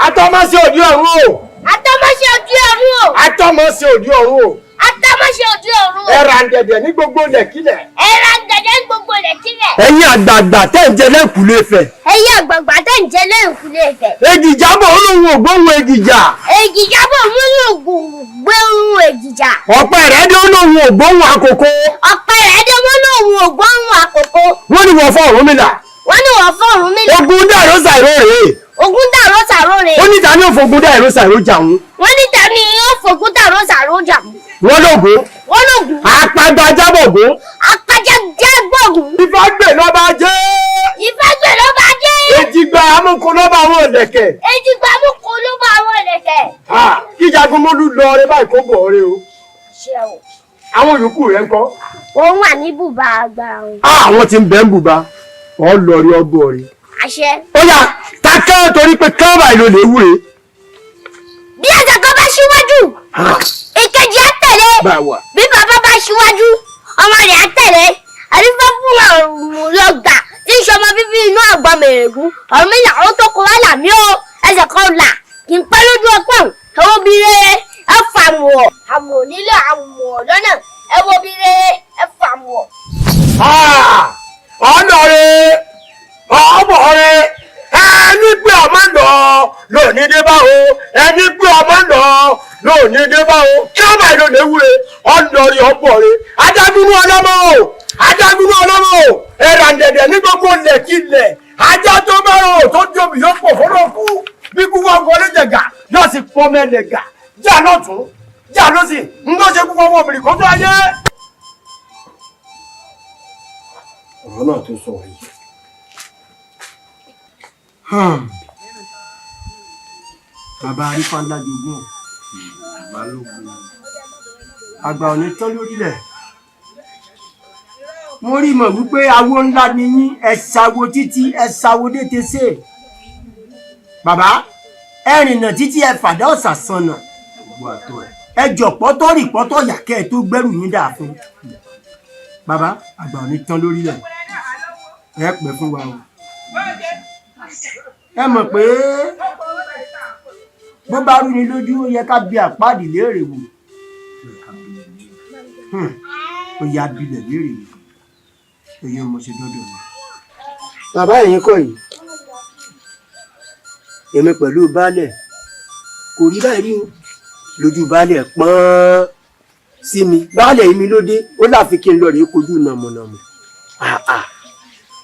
Atọ́mọ́sí òdi ọ̀run o. Atọ́mọ́sí òdi ọ̀run o. Atọ́mọ́sí òdi ọ̀run o. Atọ́mọ́sí òdi ọ̀run o. Ẹ̀rà ń dẹ̀dẹ̀ ní gbogbo lẹ̀kílẹ̀. Ẹ̀rà ń dẹ̀dẹ̀ ní gbogbo lẹ̀kílẹ̀. Ẹ̀yin àgbààgbà tẹ́ ń jẹ lẹ́kùlé Ifẹ̀. Ẹ̀yin àgbààgbà tẹ́ ń jẹ lẹ́kùlé Ifẹ̀. Ègìjà bọ̀ olóhùn ògbóhùn ègìjà. Ègìjà bọ̀ olóhùn ògbóhùn ègìjà. Ọ̀pẹ rẹ̀ dé olóhùn ògbóhùn àkókò. Ọ̀pẹ rẹ̀ dé olóhùn ògbóhùn àkókò. Wọ́n ní wọ́n fọ́ Ọ̀rúnmìlà. Wọ́n ní wọ́n fọ́ Ọ̀rúnmìlà. Ogun dàrú sàìró rèé. Ogun dàrú sàró rèé. Ó ní ta ni ó fogun dàrú sàró jà wọn. Wọ́n ní ta ni ó fogun dàrú sàró jà wọn. Wọ́n lògùn. Wọ́n lògùn. Àpagbà jábọ̀gún. Àpagbà jábọ̀gún. Ifá gbè lọ́ba jẹ́. Ifá gbè lọ́ba jẹ́. Èjìgbà amúkun lọ́ba àwọn ọ̀lẹ̀kẹ̀. Èjìgbà amúkun lọ́ba àwọn ọ̀lẹ̀kẹ̀. Kí Jagunmólú lọ ọrẹ báyìí kó bọ̀ ọrẹ o. Ṣé o. Àwọn yòókù rẹ̀ ń kọ́. Wọ́n wà ní bùbá agbára wọn. Àwọn tí ń bẹ ń bùbá, ọ lọ rí ọgbọ rí. Àṣẹ. Ó yá, ta kán torí pé kán báyìí ló lè wúre. Bí ẹsẹ̀ kan bá ṣíwájú, ìkejì á tẹ̀lé. Bí bàbá bá ṣíwájú, ọmọ rẹ̀ á tẹ̀lé. Àrífọ́ fún ọ̀rùn lọ́gbà tí ń ṣọmọ bíbí inú àgbọn mèrègún. Ọ̀rúnmìlà ó tó kó wá là mí o. Ẹsẹ̀ kan là kì í pẹ́ lójú ọpọ́n. Ẹ wo bí rere, ẹ fà mùọ̀. Àmọ̀ nílò àmọ̀ lọ́nà. Ẹ wo bí rere, ẹ fà mùọ̀. Ọ̀nà rẹ̀, ọmọ rẹ̀, ẹni pé ọmọ lọ lónìí dé bá o, ẹni pé ọmọ lọ lónìí dé bá o, kí ọmọ ìlú lè wúre, ọ̀nà rẹ̀ ọ̀pọ̀ rẹ̀, adágúnú ọlọ́mọ o, adágúnú ọlọ́mọ o, ẹ̀rà ǹdẹ̀dẹ̀ ní gbogbo ilẹ̀ kílẹ̀, ajá tó bá rò tó tóbi yóò pọ̀ fọ́nà kú, bí kú wọ́n wọlé jẹ̀gà, yóò sì pọ́ mẹ́lẹ̀gà, já lọ́tún, já lọ́sì, ń lọ́ ṣe kú fọwọ́ obìnrin kan tó ayé. Ọ̀rọ̀ náà tó sọ yìí. Bàbá arífáńlá jogún Balógun, àgbà ò ní tán lórílẹ̀. Mo rí mọ̀ wípé awo ńlá ni yín, ẹ ṣàwo títí ẹ ṣàwo dété ṣe. Bàbá, Ẹ rìnà títí ẹ fàdá ọ̀sà sànà. Ẹ jọ pọ́tọ́ rì pọ́tọ́ yàkẹ́ ẹ tó gbẹ́rù yín dà fún. Bàbá àgbà ò ní tán lórílẹ̀. Ẹ pẹ́ fún wa o. Ẹ mọ̀ pé bó bá rú ni lójú ó yẹ ká bi àpáàdì léèrè wò. Ó yẹ abilẹ̀ léèrè wò. Èyí mo ṣe dọ́dọ̀ mi. Bàbá ẹ̀yin kọ́ yìí, èmi pẹ̀lú baálẹ̀ kò rí báyìí rí o. Lójú baálẹ̀ pọ́n sí mi. Baálẹ̀ mi ló dé, ó láfi kí n lọ rèé kojú nàmọ̀nàmọ̀.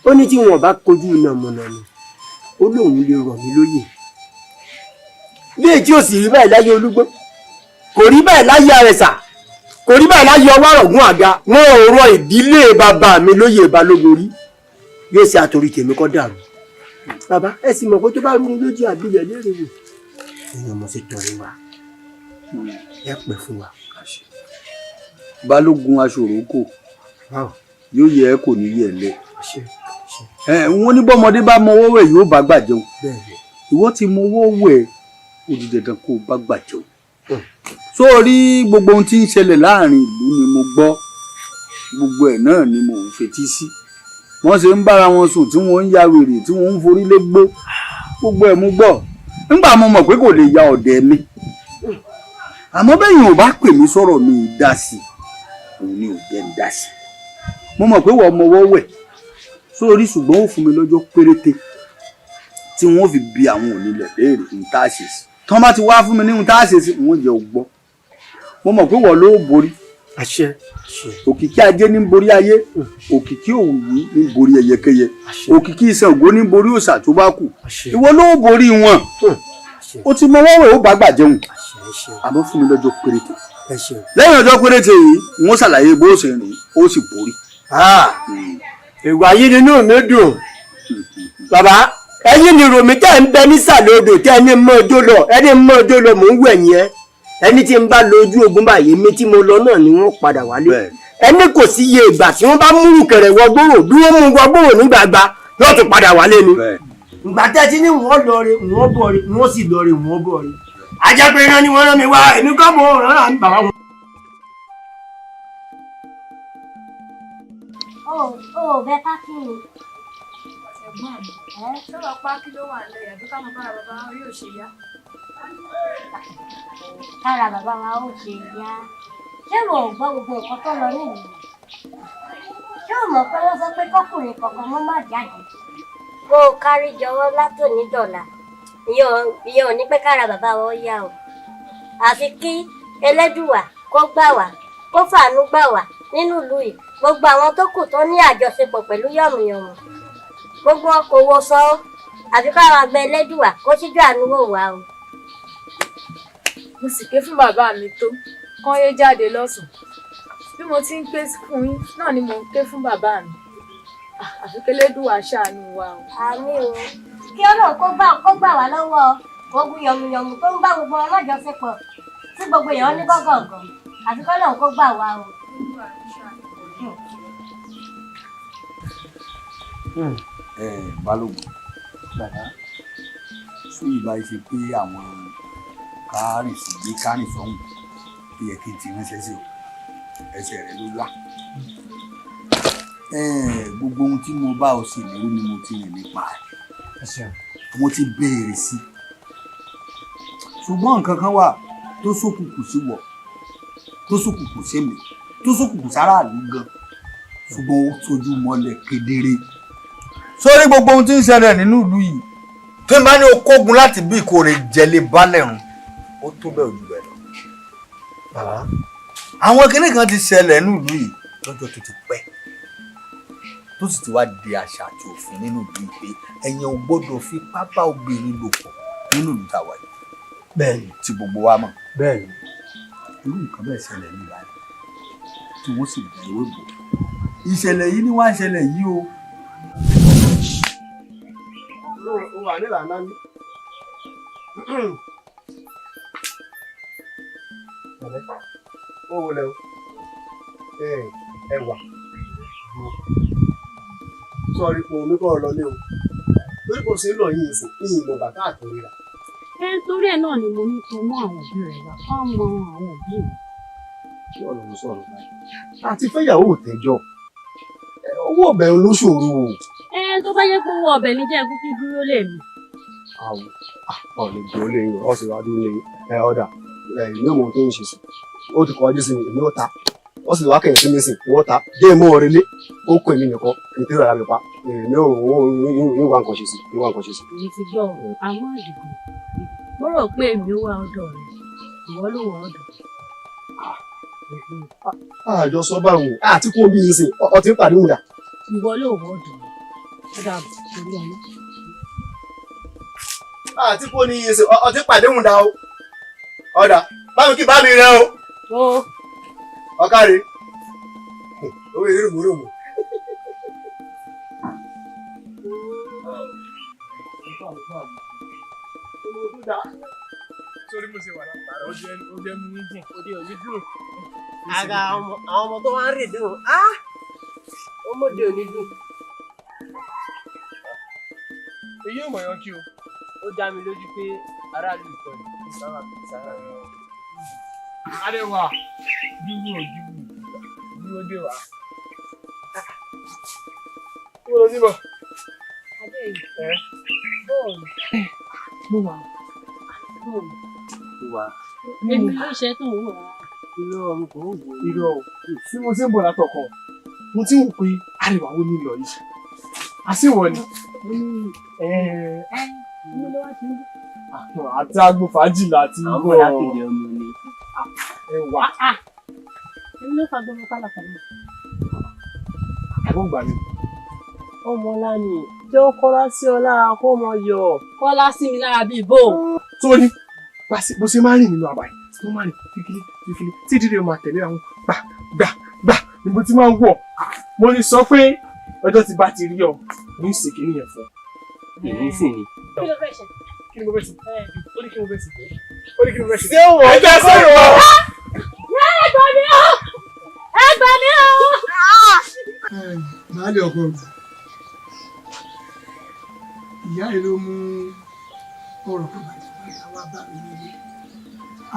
Ó ní tí wọn bá kojú nàmọ̀nàmọ̀, ó lóun lè rọ̀ mí lóyè. Bí èyí tí ò sì rí báyìí láyé Olúgbọ́n, kò rí báyìí láyé Àrẹ̀sà, kò rí báyìí láyé Ọwárọ̀gún àga, wọn ò rọ ìdílé bàbá mi lóyè Balógun rí. Yóò ṣe àtòrí tèmi kọ́ dàrú. Bàbá ẹ sì mọ̀ pé tó bá rú ni lójú àbílẹ̀ léèrè wò. Èèyàn mọ̀ sí tọrin wa. Ẹ pẹ́ fún wa. Balógun aṣòro kò yóò yẹ ẹ kò ní yẹ lẹ. Wọ́n ní bọ́mọdé bá mọwọ́ wẹ̀ yóò bá gbà jẹun. Ìwọ ti mọwọ́ wẹ̀ ó di dandan kó o bá gbà jẹun. Sórí gbogbo ohun tí ń ṣẹlẹ̀ láàrin ìlú ni mo gbọ́, gbogbo ẹ̀ náà ni mo ń fetí sí. Wọ́n ṣe ń bára wọn sùn tí wọ́n ń ya wèrè tí wọ́n ń forí lé gbó, gbogbo ẹ̀ mo gbọ́. Nígbà mo mọ̀ pé kò lè ya ọ̀dẹ̀ mi, àmọ́ bẹ́yìn ò bá pè mí sọ̀rọ̀ mi dá sí, òun ni ò jẹ́ ń dá sí. Mo mọ̀ pé wọ́n mọwọ́ wẹ̀ sórí, ṣùgbọ́n ó fún mi lọ́jọ́ péréte tí wọ́n fi bi àwọn onílẹ̀ léèrè ohun tá a ṣe sí. Tí wọ́n bá ti wá fún mi ní ohun tá a ṣe sí, wọ́n jẹ́ ò gbọ́. Mo mọ̀ pé wọ́n ló borí. Òkìkí ajé ní borí ayé, òkìkí òwúwú ní borí ẹyẹkẹyẹ, òkìkí Ṣàngó ní borí òòṣà tó bá kù. Ìwọ ló borí wọn. Ó ti mọ wọ́wọ́ ó bá gbà jẹun. Àmọ́ fún mi lọ́jọ́ péréte. Lẹ́yìn ọjọ́ péréte yìí, wọ́n ṣàlàyé bó ṣe rìn, ó sì borí. Ìwà yìí nínú mi dùn. Bàbá, ẹ̀yin ni ròmí tẹ́ ń bẹ nísàlẹ̀ odò tẹ́ ẹni mọ́ ọjọ́ lọ, ẹni mọ́ ọjọ́ lọ mò ń wẹ̀ yẹn. Ẹni tí ń bá lọ ojú ogun báyìí, mi tí mo lọ náà ni wọ́n padà wálé. Ẹni kò sí iye ìgbà tí wọ́n bá múrù kẹ̀rẹ̀ wọgbóró, dúró mú wọgbóró nígbàgbà, yóò tún padà wálé ni. Ìgbà tẹ́ ti ní wọ́n lọ re, wọ́n bọ̀ re, wọ́n sì lọ re, wọ́n bọ̀ re. Ajẹ́pẹ́ iná ni wọ́n rán mi wá, èmi kọ́ mọ̀ ọ́n rán àmì bàbá wọn. Ó bẹ pákí ni. Ẹ̀gbọ́n mi, sọ̀rọ̀ pákí ló wà lẹ́yìn àbí ká mọ bára bàbá wa yóò ṣe yá. Kára bàbá wa ó ṣe yá. Ṣé wo ò gbọ́ gbogbo nǹkan tó lọ nílùú? Ṣé o mọ̀ pé wọ́n sọ pé kọ́kùnrin kankan mọ́ má jáde? Kó o kárí jọwọ́ látòní dọ̀là. Ìyẹn ò ní pé kára bàbá wa ó yá o. Àfi kí Ẹlẹ́dùwà kó gbà wá, kó fàánú gbà wá nínú ìlú yìí. Gbogbo àwọn tó kù tó ní àjọṣepọ̀ pẹ̀lú yọ̀mùyọ̀mù. Gbogbo wọn kò wọ sọ ọ́. Àfi káwọn àgbẹ̀ Ẹlẹ́dùwà kó síjú àánú wò wá o. Mo sì ké fún bàbá mi tó kán yé jáde lọ́sàn-án. Bí mo ti ń ké fún yín náà ni mò ń ké fún bàbá mi. Àfi k'Elédùwà ṣàánú wa o. Àmín o. Kí Ọlọ́run kó gbà wá lọ́wọ́ ogun yọ̀mùyọ̀mù tó ń bá gbogbo wọn lájọṣepọ̀ tí gbogbo èèyàn ní gọ́gọ̀ọ̀gọ̀. Àfi k'Ọlọ́run kó gbà wá o. Balógun, bàbá, fún ìbá ṣe pé àwọn kárìn sí gbé kárìn sọ́hùn tó yẹ kí n ti ránṣẹ́ sí ọ, ẹsẹ̀ rẹ ló wà. Gbogbo ohun tí mo bá ọ ṣe ìlérí ni mo ti rìn nípa ẹ̀, mo ti béèrè sí i. Ṣùgbọ́n nǹkan kan wà tó ṣókùnkùn sí wọ, tó ṣókùnkùn sí mi, tó ṣókùnkùn sáráàlú gan, ṣùgbọ́n ó tójú mọ́lẹ̀ kedere. Sórí gbogbo ohun tí ń ṣẹlẹ̀ nínú ìlú yìí, tí n bá ní okógun láti bí ìkórè jẹlé balẹ̀ run, ó tó bẹ́ẹ̀ ojú bẹ́ẹ̀ lọ. Àwọn kinní kan ti ṣẹlẹ̀ nínú ìlú yìí lọ́jọ́ tó ti pẹ́, tó sì ti wá di àṣà àti òfin nínú ìlú yìí pé ẹ̀yin ò gbọ́dọ̀ fipá bá obìnrin lò pọ̀ nínú ìlú tàwa yìí. Bẹ́ẹ̀ni. Tí gbogbo wa mọ̀. Bẹ́ẹ̀ni. Irú nǹkan bẹ́ẹ̀ ṣẹlẹ̀ ní ìlànà tí wọ́n sì dá ewé bò. Ìṣẹ̀lẹ̀ yìí ni wá ń ṣẹlẹ̀ yìí o. Ó wà nílànà ní. Ó wọlé o. Ẹwà. Sọ̀rí kò ní kọ́ lọ lé o. Lórí kò sí lọ yìí sìn, ìyìn mọ̀ bàtà àtòrí rà. Ẹ torí ẹ náà ni mo ní kó mú àwọn òbí rẹ wá kán mọ àwọn òbí mi. Kí ọ̀rọ̀ ló sọ̀rọ̀ báyìí? Àti fẹ́yàwó ò tẹ́jọ́, owó ọbẹ̀ ló ṣòro o. Ẹ tó bá yẹ pé owó ọbẹ̀ ní jẹ́ kúkú dúró lè mi. Àwọn ọ̀ lè dúró lé ọ sì wá dúró lé ẹ ọ̀dà èmi ò mọ ohun tó ń ṣe sí, ó ti kọjú sí mi, èmi ò ta, ó sì wá kẹ̀yìn sí mi sìn wọ́n ta dé mọ́ ọ̀rẹ́ lé ó kọ èmi nìkan kì í tẹ́lẹ̀ ara mi pa èmi ò ń wá nǹkan ṣe sí ń wá nǹkan ṣe sí. Èmi ti gbọ́ àwọn àdìgún, mo rò pé èmi wá ọ̀dọ̀ rẹ̀, ìwọ ló wọ ọ̀dọ̀. Àjọ sọ báwọn àti kó bí nsìn ọtí ń pàdé wùdà. Ìwọ ló wọ ọ̀dọ̀ rẹ̀, ó dàbọ̀ torí ọ̀nà. Àti kó ní nsìn ọtí pàdé wùdà o, ọ̀dà báwo kí bá mi rẹ o. Ọ̀kàrí owó ìrúgbòrògbò. Sórí mo ṣe wà lápára, ó jẹ́ mú ní jìn, òde òní dùn. Àga àwọn ọmọ tó wá ń rè dùn, á ọmọdé òní dùn. Èyí ò mọ̀ yan kí o. Ó dá mi lójú pé aráàlú ìkọlù sára. Arẹwà dúró dúró dúró dé wá. Mo lọ síbọ̀. Adé yìí, bọ́ọ̀lù. Mo wà. Bọ́ọ̀lù. Mo wà. Èmi ló ṣe tó ń wò rárá. Irọ́ o, kò ń wò. Irọ́ o, tí mo ti ń bọ̀ látọkàn, mo ti ń wò pé arẹwà wo ni lọ yìí. Àṣìwọ̀ ni. Àti agbo fàájì láti ń bọ̀. Àwọn láti ọmọ ni. Ẹwà. Èmi ló fa gbogbo pálapàla. Àbọ̀ gbà mí. Ọmọ ọlá ni jẹ́ ó kọ́lá sí ọ lára kó mọ yọ. Kọ́lá sí mi lára bíi bò. Sórí bó ṣe máa ń rìn nínú àbáyé tó máa rìn fíkìlì fíkìlì tí ìdílé máa tẹ̀lé àwọn gbà gbà gbà ni mo ti máa ń wọ̀. Mo ní sọ pé ọjọ́ tí bá ti rí ọ ní ìsìnkú nìyẹn fún ọ. Èmi sì ni. Kí ló fẹ́ ṣe? Kí ni mo fẹ́ ṣe? Ó ní kí mo fẹ́ ṣe. Ó ní kí mo fẹ́ ṣe. Ṣé wọ́n Ẹ jẹ́ sọ̀rọ̀? Ẹ gbà mí o! Ẹ gbà mí o! Baálé ọkọ mi, ìyá rẹ ló mú ọ̀rọ̀ kan bàtàbàtà wá bá mi nílé.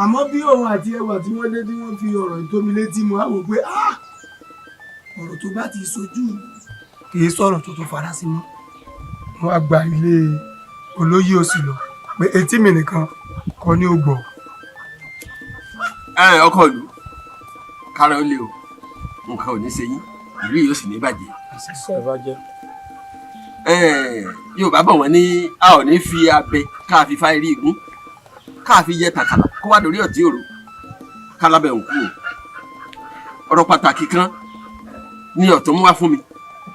Àmọ́ bí òun àti ẹwà tí wọ́n dé tí wọ́n fi ọ̀rọ̀ ìtómi létí mu á wò pé ọ̀rọ̀ tó bá ti sojú kì í sọ̀rọ̀ tó tó farasin mọ́. Wọ́n á gba ilé olóyè òsì lọ pé etí mi nìkan kọ́ ni ó gbọ́. Ẹ ọkọ ìlú kára ó lé o, nǹkan ò ní ṣe yín, ìlú yìí ó sì ní bàjẹ́. Yorùbá bọ̀ wọ́n ní a ò ní fi abẹ ká fi fa eré igun ká fi yẹ tàkàlà kó wá lórí ọ̀tí òrò kálábẹ̀ òǹkú o. Ọ̀rọ̀ pàtàkì kan ni ọ̀tún mú wá fún mi,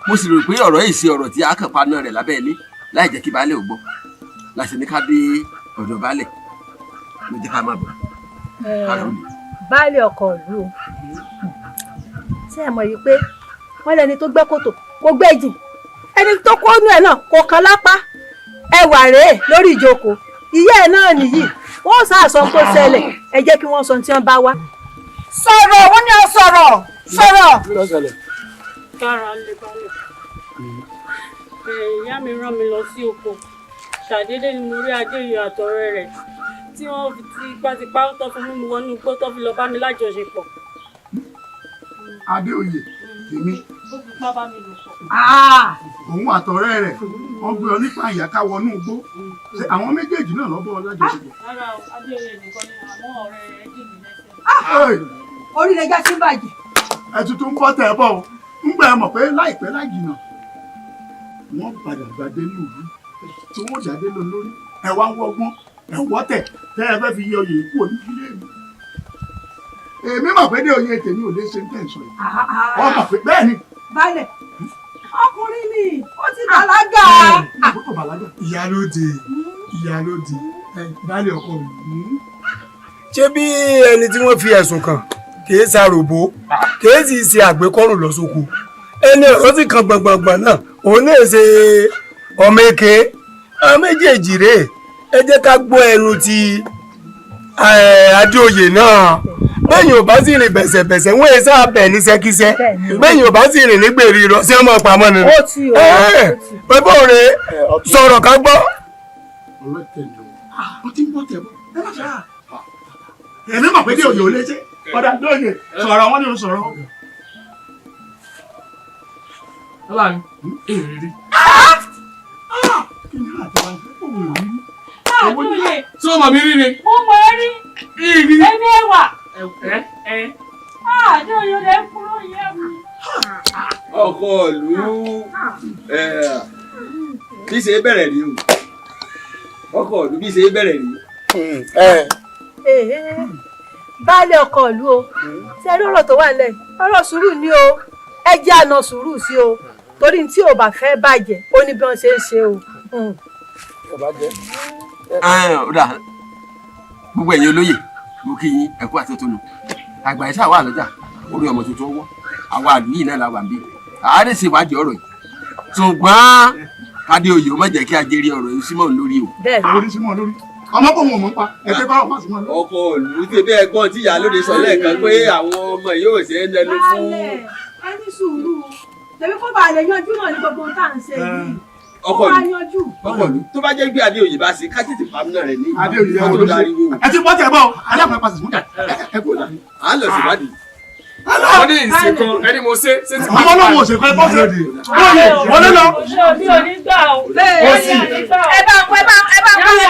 mo sì rò pé ọ̀rọ̀ yìí ṣe ọ̀rọ̀ tí a kàn paná rẹ̀ lábẹ́ ilé láì jẹ́ kí baálé ò gbọ́ láti ní ká dé ọ̀dọ̀ baálẹ̀ ló jẹ́ ká máa bọ̀. Baálé ọkọ ìlú o, ṣé ẹ mọ̀ yìí pé wọ́n lẹni tó gbẹ́ kòtò kò gbẹ́ jìn, ẹni tó kó nú ẹ̀ náà kò kàn lápá, ẹwà rèé lórí ìjókòó, ìyá ẹ̀ náà nìyí, wọ́n sàṣọ tó ṣẹlẹ̀, ẹ jẹ́ kí wọ́n sọ tí wọ́n bá wá. Sọ̀rọ̀, wọ́n ní ọ sọ̀rọ̀ sọ̀rọ̀. Kára lè balẹ̀. Ìyá mi rán mi lọ sí oko, ṣàdédé ni mo rí Adéyọ̀ àtọ̀rẹ́ rẹ̀ tí wọ́n fi tipátipá tó fi mú mi wọnú igbó tó fi lọ bá mi lájọṣepọ̀. Adéoyè tèmi. Ó fipá bá mi lò pọ̀. Òun àtọ̀rẹ́ rẹ̀ wọ́n gbé ọ nípa ìyàká wọnú igbó. Ṣé àwọn méjèèjì náà lọ bọ́ ọ lájọṣepọ̀? Rárá o, Adéoyè nìkan ni àmọ́ ọ̀rẹ́ rẹ̀ dì mí lẹ́sẹ̀. Orí rẹ̀ já sí bàjẹ́. Ẹ tuntun ń bọ́ tẹ̀ ẹ bọ̀ o, ń gbẹ́ ẹ mọ̀ pé láìpẹ́ láì jìnnà wọ́n padà gbàdé lùlù tí wọ́n jáde lọ lórí ẹ wá ń wọgbọ́n ẹ wọ́tẹ̀ tẹ́ ẹ fẹ́ fi yọ oyè kúrò ní ilé mi. Èmi mọ̀ pé dé oyè tèmi ò lè ṣe ń tẹ̀sán yìí. Wọ́n mọ̀ pé bẹ́ẹ̀ ni. Baálẹ̀, ọkùnrin ni ó ti bàlágà. Ìyálóde, ìyálóde, baálé ọkọ mi. Ṣé bí ẹni tí wọ́n fi ẹ̀sùn kàn kì í ṣàròbó kì í sì ṣe àgbékọ́rùn lọ sóko, ẹni ọ̀rọ̀ sì kan gbọ̀ngbọ̀ngbọ̀n náà òun náà ṣe ọmọ èké, àwọn méjèèjì rèé, ẹ jẹ́ ká gbọ́ ẹnu ti Adéoyè náà. Bẹ́ẹ̀ni ò bá sì rìn bẹ̀sẹ̀bẹ̀sẹ̀ wọ́n ẹ sáà bẹ̀ ní sẹ́kísẹ́, bẹ́ẹ̀ni ò bá sì rìn ní gbèrè lọ sí ọmọ pamọ́ ni. Pé bóore sọ̀rọ̀ ká gbọ́. Ọlọ́tẹ̀ ni o. Ó ti ń bọ̀ tẹ̀ bọ̀. Ẹ má ṣe à. Èmi mọ̀ pé dé òye ò lè ṣe. Ọ̀dà lóye sọ̀rọ̀ wọn ni ó sọ̀rọ̀. Bàbá mi, èyí rí. Kí ni àti wá òun ò rí? Àdóyè. Ṣé o mọ̀ mi rí ni? Mo mọ̀ ẹ́ rí. Ìrí. Èmi ẹwà. Ẹ ẹ. Àdóyè rẹ̀ kúrò yẹ mi. Ọkọ ìlú bí ṣe bẹ̀rẹ̀ rí o. Ọkọ ìlú bí ṣe bẹ̀rẹ̀ rí. Baálé ọkọ ìlú o, ṣe rí ọ̀rọ̀ tó wà nílẹ̀, ọ̀rọ̀ sùúrù ni o, ẹ jẹ́ àna sùúrù sí o, torí tí ò bá fẹ́ bàjẹ́ ó ní bí wọ́n ṣe ń ṣe o. Gbogbo ẹ̀yin olóyè mo kí yín ẹ̀kú àtúntò àgbà ìṣe àwa àlọ́jà orí ọmọ tuntun ọwọ́ àwa àlù yìí náà la wà ń bí àárẹ̀ ṣe ìwádìí ọ̀rọ̀ yìí ṣùgbọ́n Adéoyè ó má jẹ́ kí ajẹ́rí ọ̀rọ̀ yìí símọ̀ lórí o. Orí símọ̀ lórí. Ọmọ kò wọ̀n mọ́ pa ẹgbẹ́ bá wà símọ̀ lórí. Ọkọ ìlú ti bí ẹ̀gbọ́n tí ìyálóde sọ lẹ́ẹ̀kan pé àwọn ọmọ yóò ṣe é lẹ́nu fún. Ẹ ní sùúrù tẹ̀mí kó bàa lè yanjú náà ní gbogbo ohun tá à ń ṣe yìí. Ọkọ ìlú ọkọ ìlú tó bá jẹ́ pé Adéoyè bá ṣe ká tètè pamọ́ rẹ̀ ní Adéoyè ọkọ tó dariwo. Ẹ ti bọ́ tẹ̀ bọ́ alákùnrin pàṣẹ fún ẹ kó dà. À ń lọ síwádìí. Wọ́n ní ìsìnkàn ẹni mo ṣe ṣé ti. Ọmọ náà mo ṣe kọ́ ẹ bọ́ ṣe. Lóye wọlé lọ. Mi ò ní gbà o. Ó sì. Ẹ bá ẹ bá ẹ bá ẹ bá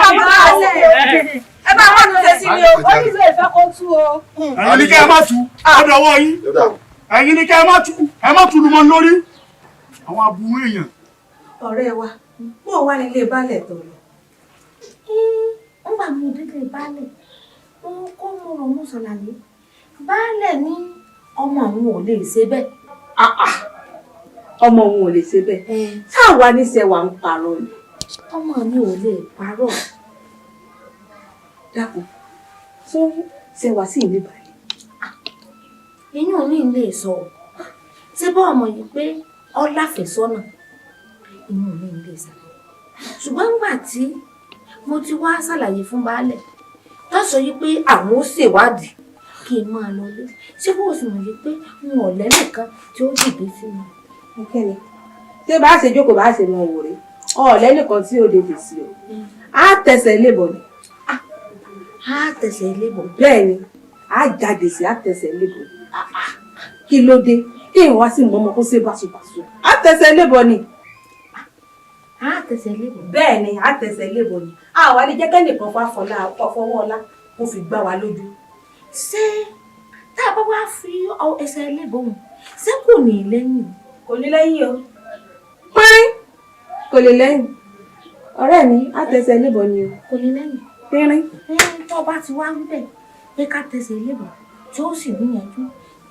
ẹ bá wọn ṣe sí mi o. Ó ní ìlú ìfẹ́ kó tú o. Ẹ̀yin ni kẹ́ ẹ má tú ọ̀dọ̀ ọwọ́ yín. Ẹ̀yin ni kẹ́ ẹ má tú ẹ má tú lumọ lórí. Àwọn aburú èèyàn. Ọ̀rẹ́ wa, bó o wá nílé baálẹ̀ tó lọ. Ńgbà mo délé baálẹ̀, mo kó mo rọ̀ mo ṣàlàyé. Baálẹ̀ ní ọmọ òun ò lè ṣe bẹ́ẹ̀. Ọmọ òun ò lè ṣe bẹ́ẹ̀. Ṣáà ní ṣe wà ń parọ́ ni. Ọmọ mi ò lè parọ́. Dákun, ṣó ṣe wá sí ìlú Ìbàdàn? Inú mi lè sọ ọ́. Ṣé bá ọmọ yìí pé ọláfẹ́sọ́nà? Inú mi lè ṣàlàyé. Ṣùgbọ́n nígbà tí mo ti wá ṣàlàyé fún baálẹ̀, tó sọ yìí pé àwọn ó ṣèwádìí kí n máa lọlé. Ṣé bó o sì mọ̀ yìí pé n ò lẹ́nìkan tí ó dìde sí mi? Kẹ́ni, ṣé bá a ṣe jókòó bá a ṣe mọ wò rè? Ọ̀lẹ́ nìkan tí ó dìde sí o. Á tẹsẹ̀ lébọ̀ ni. Á tẹsẹ̀ lébọ̀. Bẹ́ẹ̀ ni, á jáde sí á tẹsẹ̀ lébọ̀ ni. Kí ló dé? Kí ìwọ wá sí mọ́mọ́ kó ṣe báṣubàṣu. Á tẹsẹ̀ lébọ̀ ni. Á tẹsẹ̀ lébọ̀. Bẹ́ẹ̀ ni, á tẹsẹ̀ lébọ̀ ni. Àwa lè jẹ́ kẹ́nìkan fọwọ́ ọlá kó fi gbá wa lójú. Ṣé tá a bá wá fi ẹsẹ̀ lébọ̀ hùn, ṣé kò ní lẹ́yìn? Kò ní lẹ́yìn o. Pínrín kò lè lẹ́yìn. Ọ̀rẹ́ mi, á tẹsẹ̀ lébọ̀ ni o. Kò ní lẹ́yìn. Pínrín. Tó bá ti wá wíbẹ̀ pé ká tẹsẹ̀ lébọ̀ tí ó sì níyànjú.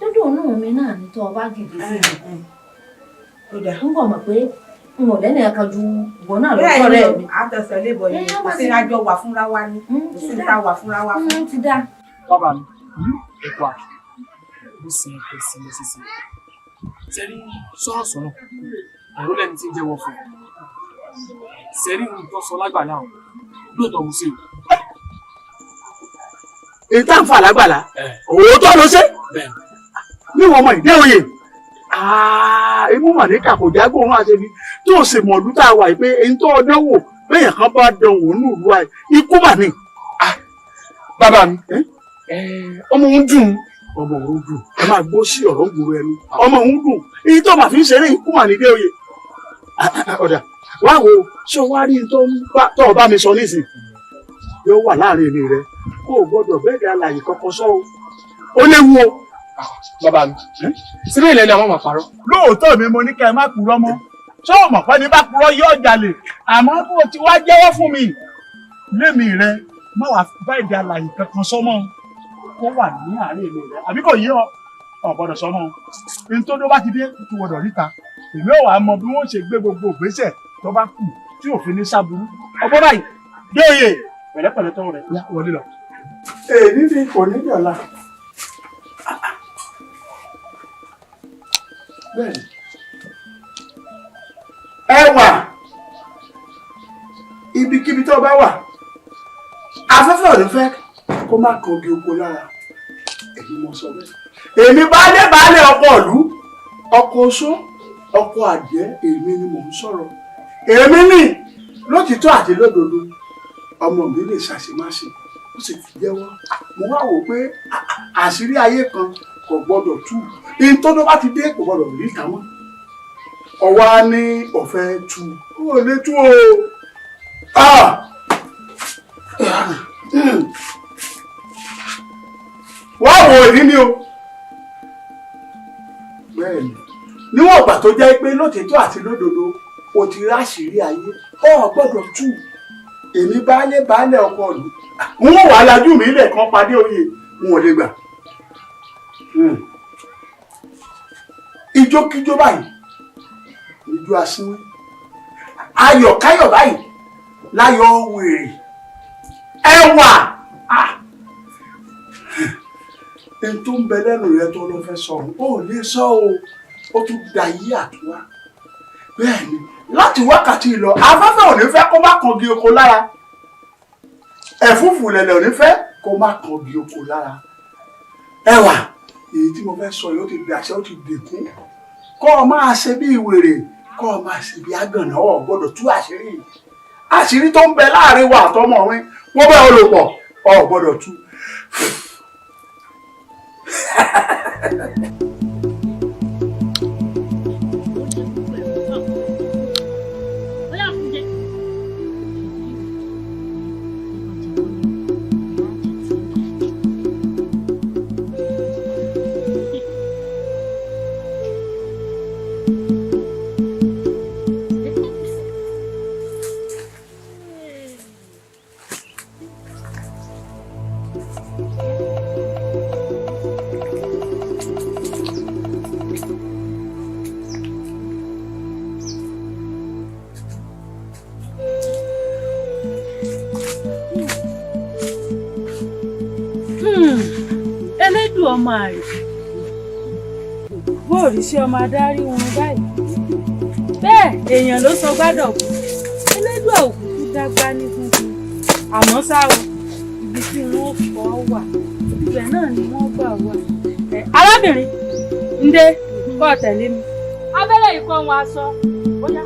Dúdú inú mi náà ni tó o bá dìde sí mi. N kò mọ̀ pé n ò lẹ́nu ẹ̀ka ju ìwọ náà lọ sọ́rẹ́ mi. Bẹ́ẹ̀ni, á tẹsẹ̀ lébọ̀ ni. Kò sí àjọ wà fúnra wa ni. Kò sí ta wà fúnra wa fún. Ti dáa. Bàbá mi, ẹ̀kọ́ àti bó ṣe ń pẹ́ sí mi sísè. Sẹ́rí sọ̀rọ̀sọ̀rọ̀, ẹ̀rọ lẹ́ni tí ń jẹ́wọ́ fún un. Sẹ́rí ń tọ́ sọ lágbàlá o, lóòótọ́ mo ṣe o. Èyí tá ń fà lágbàlá, òótọ́ ló ṣe. Níwọ̀n ọmọ ìdí òye. Imú mà ní kàkò jágbó òun àṣẹbí tó sì mọ̀lú tá a wà yìí pé èyí tó dánwò bẹ́yẹn kan bá dánwò nínú ìlú wa ikú mà ní. Bàbá mi, ọmọ òun dùn. Ọmọ òun dùn. Ẹ máa gbó sí ọ̀rọ̀ ń gbòòrò ẹnu. Ọmọ òun dùn. Èyí tó mà fi ń ṣeré ikú mà ní dé òye. Ọ̀dà wá wo ṣé o wá rí tó o bá mi sọ nísìn yóò wà láàrin èmi rẹ kó o gbọ́dọ̀ bẹ́ẹ̀ dá àlàyé kankan sọ o. Ó léwu o. Bàbá mi, síbẹ̀ ilẹ̀ ni àwọn máa parọ́. Lóòótọ́ mi mo ní kẹ́ ẹ má purọ́ mọ́. Ṣé o mọ̀ pé ní bá purọ́ yóò jalè? Àmọ́ bó o ti wá jẹ́wọ́ fún mi lémi rẹ má wàá bá èdè àlàyé kankan sọ mọ́ kó wà ní àárín èmi rẹ àbí kò yé ọ ọ gbọ́dọ̀ sọ mọ́ ní tó dó bá ti dé tó gbọ́dọ̀ ríta èmi ò wá mọ bí wọ́n ṣe gbé gbogbo ìgbésẹ̀ tó bá kù tí òfin ní sábúrú ọgbọ́n báyìí dé òye pẹ̀lẹ́pẹ̀lẹ́ tọ́ rẹ̀ wọlé lọ. Èyí ni kò ní dọ̀la. Bẹ́ẹ̀ni. Ẹwà ibikíbi tó bá wà afẹ́fẹ́ ò ní fẹ́ kó má kan ogi oko lára èmi mo sọ bẹ́ẹ̀. Èmi baálé baálé ọkọ ìlú ọkọ oṣó ọkọ àjẹ́ èmi ni mò ń sọ̀rọ̀ èmi ní lótìtọ́ àti lódodo Ọmọ mi lè ṣàṣemáṣe, ó sì ti jẹ́wọ́. Mo wá wò pé àṣírí ayé kan kò gbọ́dọ̀ tú. Ihun tó bá ti dé kò gbọ́dọ̀ rí ìta mọ́. Ọwọ́ á ní ọ̀fẹ́ tú. Ó lè tú o. Wá wo èyí ni o. Bẹ́ẹ̀ni, níwọ̀n ìgbà tó jẹ́ pé lótìtọ́ àti lódodo o ti ráṣìírí ayé, o ò gbọ́dọ̀ tú. Èmi baálé baálé ọkọ ìlú. N ó wà lajú mi lẹ́ẹ̀kan padé oyè, n ò lè gbà. Ijókíjó báyìí, ijó asínwín. Ayọ̀káyọ̀ báyìí, láyọ̀ wèrè. Ẹwà! N tó ń bẹ lẹ́nu rẹ tó ló fẹ́ sọ̀rọ̀, ó lè sọ o, ó tún da yí àtúwá. Bẹ́ẹ̀ ni, láti wákàtí lọ, afẹ́fẹ́ ò ní fẹ́ kó má kangi oko lára. Ẹ̀fúùfù lẹ̀lẹ̀ ò ní fẹ́ kó má kangi oko lára. Ẹwà, èyí tí mo fẹ́ sọ yìí ó ti dàṣẹ, ó ti dẹ̀kún. Kọ́ ọ máa ṣe bí wèrè, kọ́ ọ máa ṣe bí àgànná, ò gbọ́dọ̀ tú àṣírí. Àṣírí tó ń bẹ láàrin wa àtọmọ mi, wọ́n bá ọ lò pọ̀, ò gbọ́dọ̀ tú. Elédùn ọmọ àrè bóòrí sí ọmọ adarí wọn báyìí, bẹ́ẹ̀ èèyàn ló sọ gbádọ̀ kú. Elédùn òkùnkùn dágbá ní funfun, àmọ́ ṣá o, ibi tí wọ́n kọ́ wà ibẹ̀ náà ni wọ́n gbà wà. Arábìnrin ǹdẹ kọ́ tẹ̀lé mi, abẹ́rẹ́ ikọ̀ wọn aṣọ ó yá.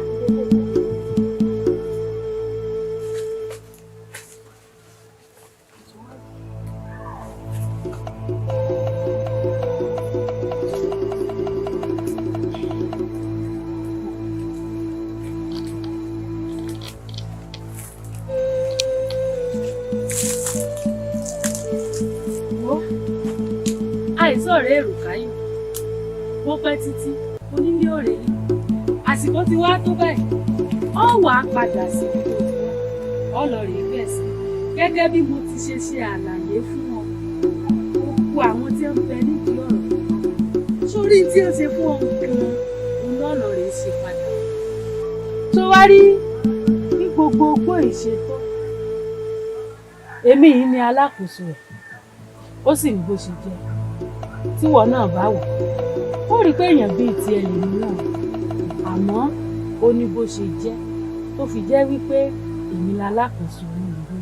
Àìsàn rẹ̀ èrò káyọ̀ bó pẹ́ títí onílé ọ̀rẹ́ yìí, àsìkò ti wá tó báyìí, ọ wà á padà síbi tó ti wá, ọ lọ rèé gbẹ̀sán gẹ́gẹ́ bí mo ti ṣe ṣe àlàyé fún ọ. Gbogbo àwọn tí ń bẹ nídìí ọ̀rọ̀ sórí tí ó ṣe fún ọ gan-an òun náà lọ rèé ṣe padà. Tó wá rí ní gbogbo ogbó ìṣètò, èmi yìí ni alákòóso ẹ̀, ó sì ní bó ṣe jẹ́. Tíwọ náà bá wò ó rí i pé èèyàn bíi tiẹ̀ lèmi náà, àmọ́ ó ní bó ṣe jẹ́ tó fi jẹ́ wípé èmi lalákòóso ní ìlú.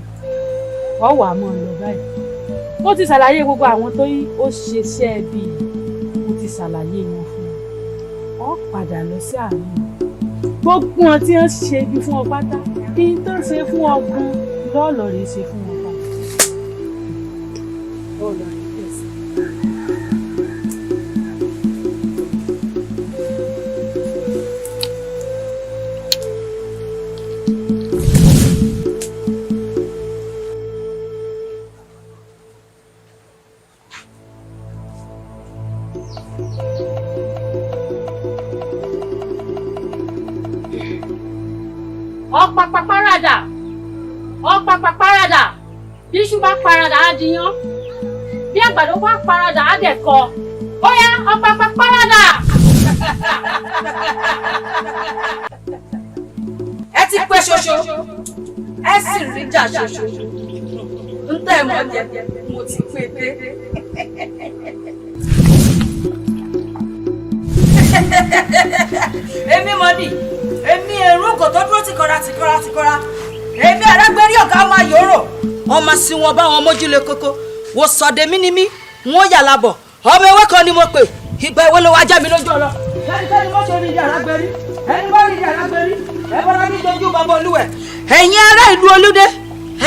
Ọ wà á mọ́ ọ lọ báyìí. Ó ti ṣàlàyé gbogbo àwọn tó yí ó ṣeṣẹ́ bíi, mo ti ṣàlàyé wọn fún ọ. Ọ padà lọ sí àárín gbogbo wọn tí wọ́n ṣe ibi fún ọ pátá, kí n tó ṣe fún ọ gan lọ́ọ̀lọ́ rèé ṣe fún wọn padà. Lọ́ọ̀lọ́ rèé bẹ̀ sí. Ọ̀pàpà parada, ọ̀pàpà parada, bí iṣu bá parada á diyán, bí àgbàdo bá parada á dẹ̀kọ, ó yá ọ̀pàpà parada. Ẹ ti pẹ́ ṣoṣo, ẹ sì rí jà ṣoṣo, ń tẹ̀ mọ́ jẹ, mo ti pé dé. Èmi mọ̀ ni, èmi èrú kò tó dúró tìkọ́ra tìkọ́ra tìkọ́ra, èmi arágbérí ọ̀gá máa yòrò. Ọmọ sí wọn bá wọn mójúlé kókó, wò sọ̀dẹ̀ mí ni mí, wọn yà lábọ̀, ọmọ ewé kan ni mo pè, ìgbà ewé ló wá já mi lójú ọlọ. Ẹnikẹ́ni mọ́ ṣe rí ìdí arágbérí, ẹni bá rí ìdí arágbérí, ẹ bọ́lá ní dojú bàbá olúwẹ̀. Ẹ̀yin ará ìlú Olúdé,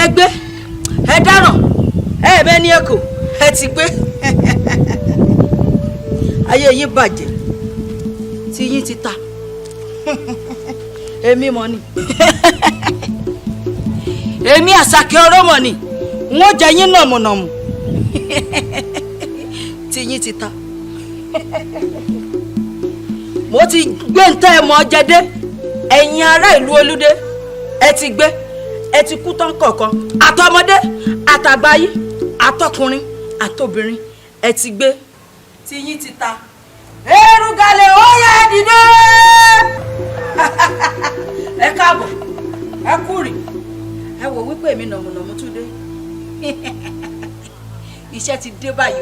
Ẹ gbé, ẹ dáràn, ẹ bẹ ní ẹkọ, ẹ ti gbé. Ayé yín bàjẹ́, tí yín ti ta. Èmi mọ̀ ni, èmi Àṣàkẹ́ ọ̀rọ̀ mọ̀ ni, wọ́n jẹ yín nàmùnàmù, tí yín ti ta. Mo ti gbé ń tẹ́ ẹ mọ́ jẹdé. Ẹ̀yin ará ìlú Olúdé, ẹ ti gbé, ẹ ti kú tán kọ̀ọ̀kan, àtọmọdé àtàgbà yín, àtọkùnrin àtobìnrin, ẹ ti gbé, tí yín ti ta. Erugale ó yẹ dìde. Ẹ káàbọ̀, ẹ kúrì, ẹ wò wípé èmi nàmùnàmù tún dé. Iṣẹ́ ti dé báyìí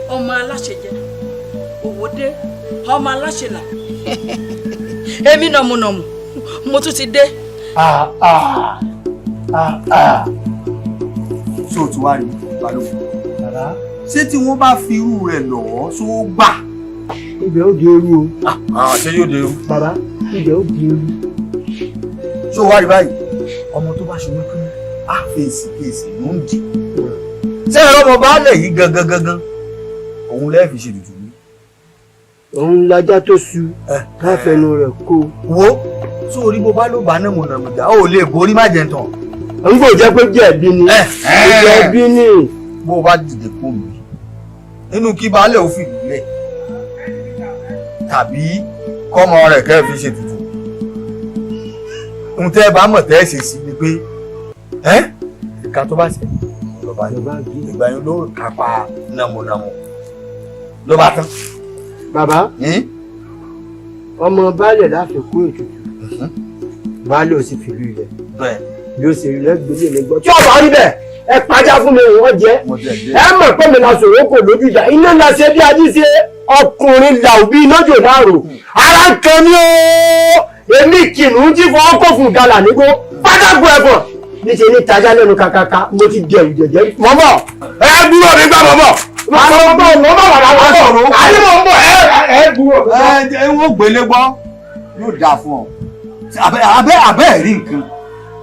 o, ọmọ aláṣẹ jẹ òwò dé, ọmọ aláṣẹ là. Èmi nàmùnàmù mo tún ti dé. Ṣé o ti wá rí balógun? Ṣé tí wọ́n bá fi irú rẹ̀ lọ̀ ọ́ ṣó gbà? Ibẹ̀ ó di eru o. Ṣé yóò di eru? Bàbá, ibẹ̀ ó di eru. Ṣé o wá rí báyìí? Ọmọ tó bá ṣe wípé á fèsì fèsì ló ń dì. Ṣé ẹ̀rọ ọmọ baálẹ̀ yìí gangan gangan? Òun lẹ́ẹ̀fì ṣe dùdú mi. Òun lajá tó su káfẹnu rẹ̀ kó. Wo sórí bó bá ló bá náà mọ̀nàmọ̀dá, ó lè borí má jẹ tán. N kò jẹ́ pé jẹ̀bi ni. Jẹ̀bi ni. Bó o bá dìde kó mi nínú kí baálẹ̀ ó fìlú lẹ̀ tàbí kọ́mọ rẹ̀ kẹ́ fi ṣe tutù. Ohun tẹ́ ẹ bá mọ̀ tẹ́ ẹ ṣe sí ni pé ìka tó bá ṣe lọ́ba ìgbà yẹn ló kápá nàmúnàmú ló bá tán. Bàbá, ọmọ baálẹ̀ láfikún ètùtù, baálẹ̀ ò sì fìlú ilẹ̀ bí ó ṣe rí lẹ́gbẹ̀ẹ́ lè gbọ́. Tí ọba rí bẹ́ẹ̀, ẹ pàjá fún mi, wọ́n jẹ́ ẹ mọ̀ pé mi la sọ̀rọ̀ kò lójú ìjà iná la ṣe bí ají ṣe ọkùnrin là òbí iná jò láàrò ara ń kan ní o. Èmi kìnnìún tí fọwọ́ kò fún gàlà nígbó pátákó ẹ̀fọ̀n níṣẹ́ ní tajà lẹ́nu kàkàkà, mo ti dẹ̀rù jẹ̀jẹ̀. Mọ́mọ́ ẹ gbúrò mi gbà mọ́mọ́. Mọ́mọ́ mọ́mọ́ wà láwọn sọ̀rọ̀ àyè mọ̀ ń bọ̀ ẹ gbúrò. Ẹ wọ́n gbélé gbọ́ yóò dáa fún ọ. Abẹ́ abẹ́ rí nǹkan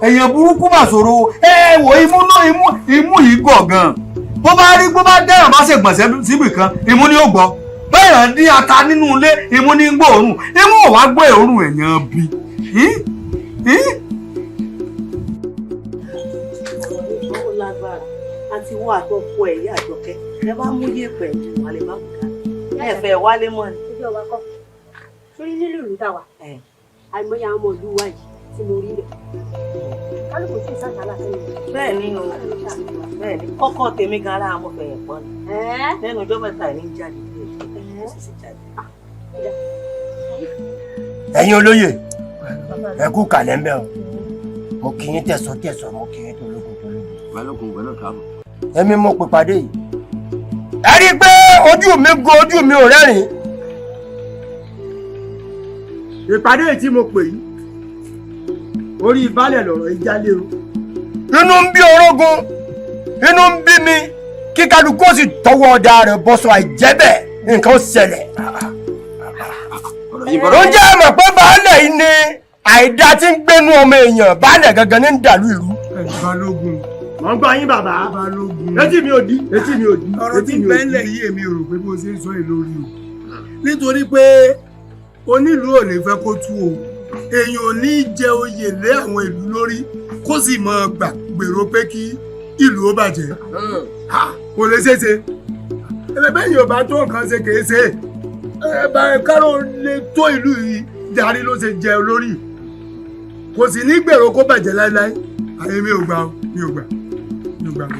èèyàn burúkú mà sọ̀rọ̀. Ẹ wò imú náà, imú yìí gọ̀ gan. Bó bá rí bó bá dẹ́ràn bá ṣe gbọ̀nsẹ̀ síbì kan, imú ni ó gbọ́. Bẹ́ẹ̀ ní ata nínú ilé, imú ní gbóòórùn, imú ò wá gbọ́ òórùn èèyàn bí. Ó lágbára àti wọ́n àtọ́kọ ẹ̀ yá Àjọkẹ́, ẹ bá mú yẹ̀pẹ̀ wálé bá kúta ẹ fẹ́ wálé mọ́ ni. Ojú ọba kọ́ sórí nílùú ìlú tàwa, àìmọye àwọn ọmọ ìlú wa yìí tí mo rí bẹ̀ kálukú sí ìsàkálà sẹ́yìn. Bẹ́ẹ̀ ni o, bẹ́ẹ̀ ni kọ́kọ́ tèmi gan ara àwọn fẹ̀yẹ̀ pọ́n ni lẹ́nu ọjọ́ mẹ́ta ní jáde díẹ̀ ó sì sì jáde. Ẹ̀yin olóyè, ẹ kú kàlẹ́ ń bẹ̀ o. Mo kì í tẹ̀sán tẹ̀sán, mo kì í tológun tológun. Balógun gbọ́dọ̀ káàbọ̀. Èmi mo pè pàdé yìí. Ẹ rí i pé ojú mi go, ojú mi ò rẹ́rìn-ín. Ìpàdé tí mo pè yìí, orí baálẹ̀ lọ̀rọ̀ yìí jálé o. Inú ń bí orógun, inú ń bí mi, kí kálukú ó sì tọwọ́ ọ̀dà rẹ̀ bọ́sọ̀, àìjẹ́ bẹ́ẹ̀ nǹkan ó ṣẹlẹ̀. Ó jẹ́ mọ̀ pé baálẹ̀ yìí ni àìdá tí ń gbénú ọmọ èèyàn, baálẹ̀ gangan ní ń dàlú ìlú. Balógun. Mo ń gbọ́ yín bàbá. Balógun. Etí mi ò di, etí mi ò di. Ọ̀rọ̀ tí bẹ́ẹ̀lẹ̀ yìí èmi ò rò pé bó ṣe ń sọ yìí lórí o. Nítorí pé onílùú ò ní fẹ́ kó tú o. Èèyàn ò ní jẹ oyè lé àwọn ìlú lórí kó sì máa gbà gbèrò pé kí ìlú ó bàjẹ́. Kò lè ṣeé ṣe. Ẹ̀bẹ̀ yìí ò bá tó nǹkan ṣe kìí ṣe. Ẹ̀bà káró lè tó ìlú yìí darí ló ṣe jẹ olórí. Kò sì ní gbèrò kó bàjẹ́ láéláé. Àyè mi ò gbà o, mi ò gbà. Mi ò gbà o.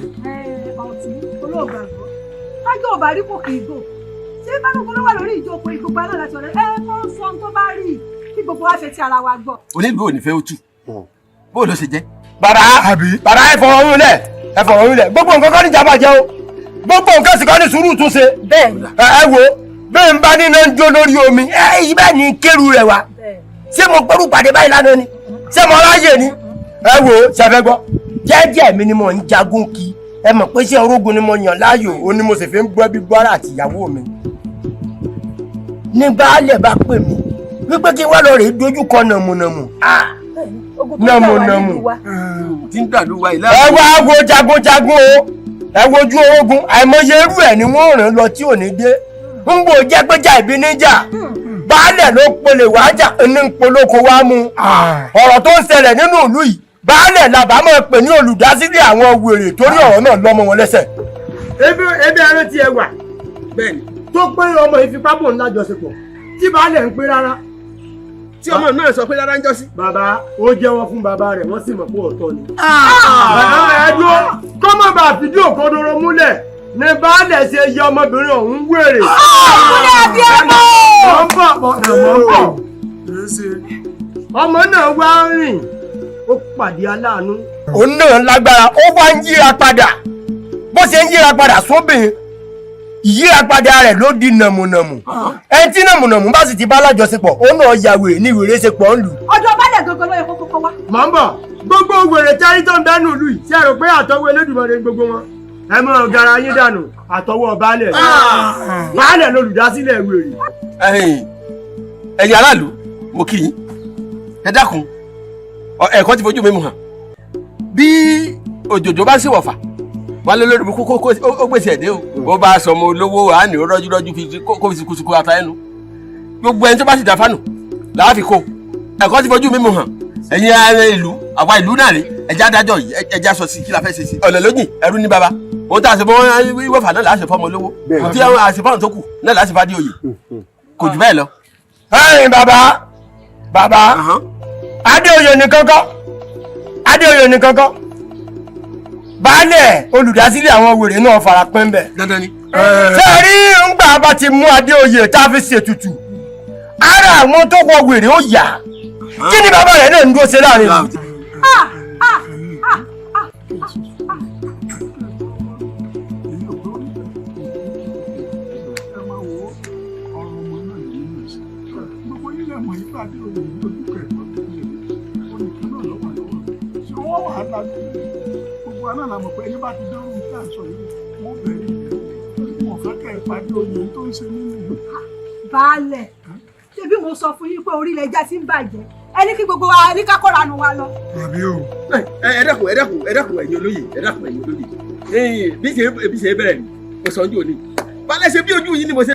Ọ̀tún olóògbàgbọ́ kájọ ò bá rí kò kì í gbò. Ṣé balógun ló wà lórí ìjókòó ìgbògbò náà láti ọ̀rẹ́ ẹ kó ń sọ ohun tó bá rí kí gbogbo wa ṣe ti ara wa gbọ́. Onílùú ò ní fẹ́ ó tù bó ló ṣe jẹ́. Bàbá bàbá, ẹ fọ̀rọ̀ yín lẹ̀, ẹ fọ̀rọ̀ yín lẹ̀. Gbogbo nǹkan kọ́ ní ìjàmbá jẹ́ o, gbogbo nǹkan sì kọ́ ní sùúrù tún ṣe. Ẹ wo bẹ́ẹ̀ ń bá níná ń jó lórí omi, ẹ ibẹ̀ ní kéru rẹ̀ wá. Ṣé mo gbọ́rù pàdé báyìí lánàá ni? Ṣé mo ráyè ni? Ẹ wo ṣẹfẹ́ gbọ́, jẹ́jẹ́ mi ni mo ń jagun kí. Ẹ mọ̀ pé ṣé orógun ni mo yàn láàyò, ó ní mo sì fi ń gbọ́ bí gbọ́rà àti ìyàwó mi. Ní baálẹ̀ bá pè mí wípé kí wọ́n lọ rèé dojú kọ nàmùnàmù. Nàmùnàmù. Tí ń dàlú wa ìlà. Ẹ wá wo jagunjagun o, ẹ wojú ogun, àìmọye irú ẹ̀ ni wọ́n rìn lọ tí ò ní dé. Ń bò jẹ́ pé jà ìbí níjà, baálẹ̀ ló polè wá jà ní polóko wá mú. Ọ̀rọ̀ tó ń ṣẹlẹ̀ nínú ìlú yìí, baálẹ̀ làbá máa pè ní olùdásílẹ̀ àwọn wèrè torí ọ̀rọ̀ náà lọ́mọ wọn lẹ́sẹ̀. Ebi ẹran ti ẹ wà tó pé ọmọ ìfipábò ńlá jọṣepọ̀ tí baálẹ̀ ń pé rárá. Tí ọmọ náà sọ pé rárá ń jọ́sí. Bàbá ó jẹ́wọ́ fún bàbá rẹ̀, wọ́n sì mọ̀ pé ọ̀tọ̀ ni. Ẹ dúró kọ́ mọ̀ bá fìdí òkodoro múlẹ̀ ní baálẹ̀ ṣe yẹ ọmọbìnrin ọ̀hún wèrè. Kúnlẹ̀ àbí ọmọ. Mọ̀ ń bọ̀ mọ̀ ń bọ̀. Ọmọ náà wá rìn, ó pàdé aláàánú. Òun náà lágbára, ó wá ń yíra padà. Bó ṣe ń yíra padà sóbìn, ìyírapadà rẹ̀ ló di nàmùnàmù. Ẹni tí nàmùnàmù bá sì ti bá lájọṣepọ̀, ó náà ya wèrè ní wèrè ṣe pọ̀ ń lù. Ọjọ́ balẹ̀ gangan ló yẹ kó kọ́kọ́ wá. Mọ̀ ń bọ̀, gbogbo wèrè tẹ́rí tó ń bẹ́nu ìlú yìí, ṣé ẹ rò pé àtọwọ́ Elédùmarè ní gbogbo wọn? Ẹ mọ̀ gara yín dànù, àtọwọ́ baálẹ̀. Baálẹ̀ lolùdásílẹ̀ wèrè. Ẹ̀yin aráàlú, mo kí yín. Ẹ dákun, ẹ̀kọ́ ti fojú mi mu hàn. Bí òjòjò bá ṣèwọ̀fà, wà ló lórí kókó ó gbèsè ẹ̀dẹ́ o. Bó bá sọmọ olówó àánì ó rọ́júrọ́jú fi kó fi sukusuku ata ẹnu. Gbogbo ẹni tó bá sì dá fánù làá fi kó. Ẹ̀kọ́ ti fojú mi mu hàn. Ẹ̀yin ará ìlú, àwa ìlú náà rí, ẹja adájọ́ yìí, ẹja sọ sí kí la fẹ́ ṣe sí. Ọ̀nà lójìn, ẹrú ní baba. Ohun tá a ṣe fún ìwọ̀fà náà làá ṣe fọ́mọ olówó. Tí a ṣe fọ́mọ tó kù náà làá ṣe fádé oyè. Kò jù bẹ́ẹ̀ lọ. Ẹ̀yin bàbá, bàbá, Adéoyè nìkan kọ́, Adéoyè nìkan kọ́. Baálẹ̀ olùdásílẹ̀ àwọn wèrè náà fara pẹ́ ń bẹ̀. Dandan ni. Ṣé ẹ rí ńgbà bá ti mú Adéoyè tá a fi ṣètùtù? Ara àwọn tó wọ wèrè ó yà. Kí ni bàbá rẹ̀ náà ń dúró ṣe láàrin ìlú? Gbogbo náà la mọ̀ pé ẹni bá ti dánrù ní àṣọ yìí wọ́n bẹ̀rẹ̀ ìlú wọn fẹ́ kẹ́ ẹ̀ pàdé oyè tó ń ṣe nínú ìlú. Baálẹ̀, ṣebí mo sọ fún yín pé orílẹ̀ ẹja ti ń bàjẹ́, ẹni kí gbogbo wa ní ká kóra nu wa lọ. Àbí o. Ẹ dákun, ẹ dákun, ẹ dákun ẹ̀yin olóyè, ẹ dákun ẹ̀yin olóyè. Bí ṣe bẹ̀rẹ̀ ni mo sọ ojú òní. Baálẹ̀ ṣe bí ojú yín ni mo ṣe.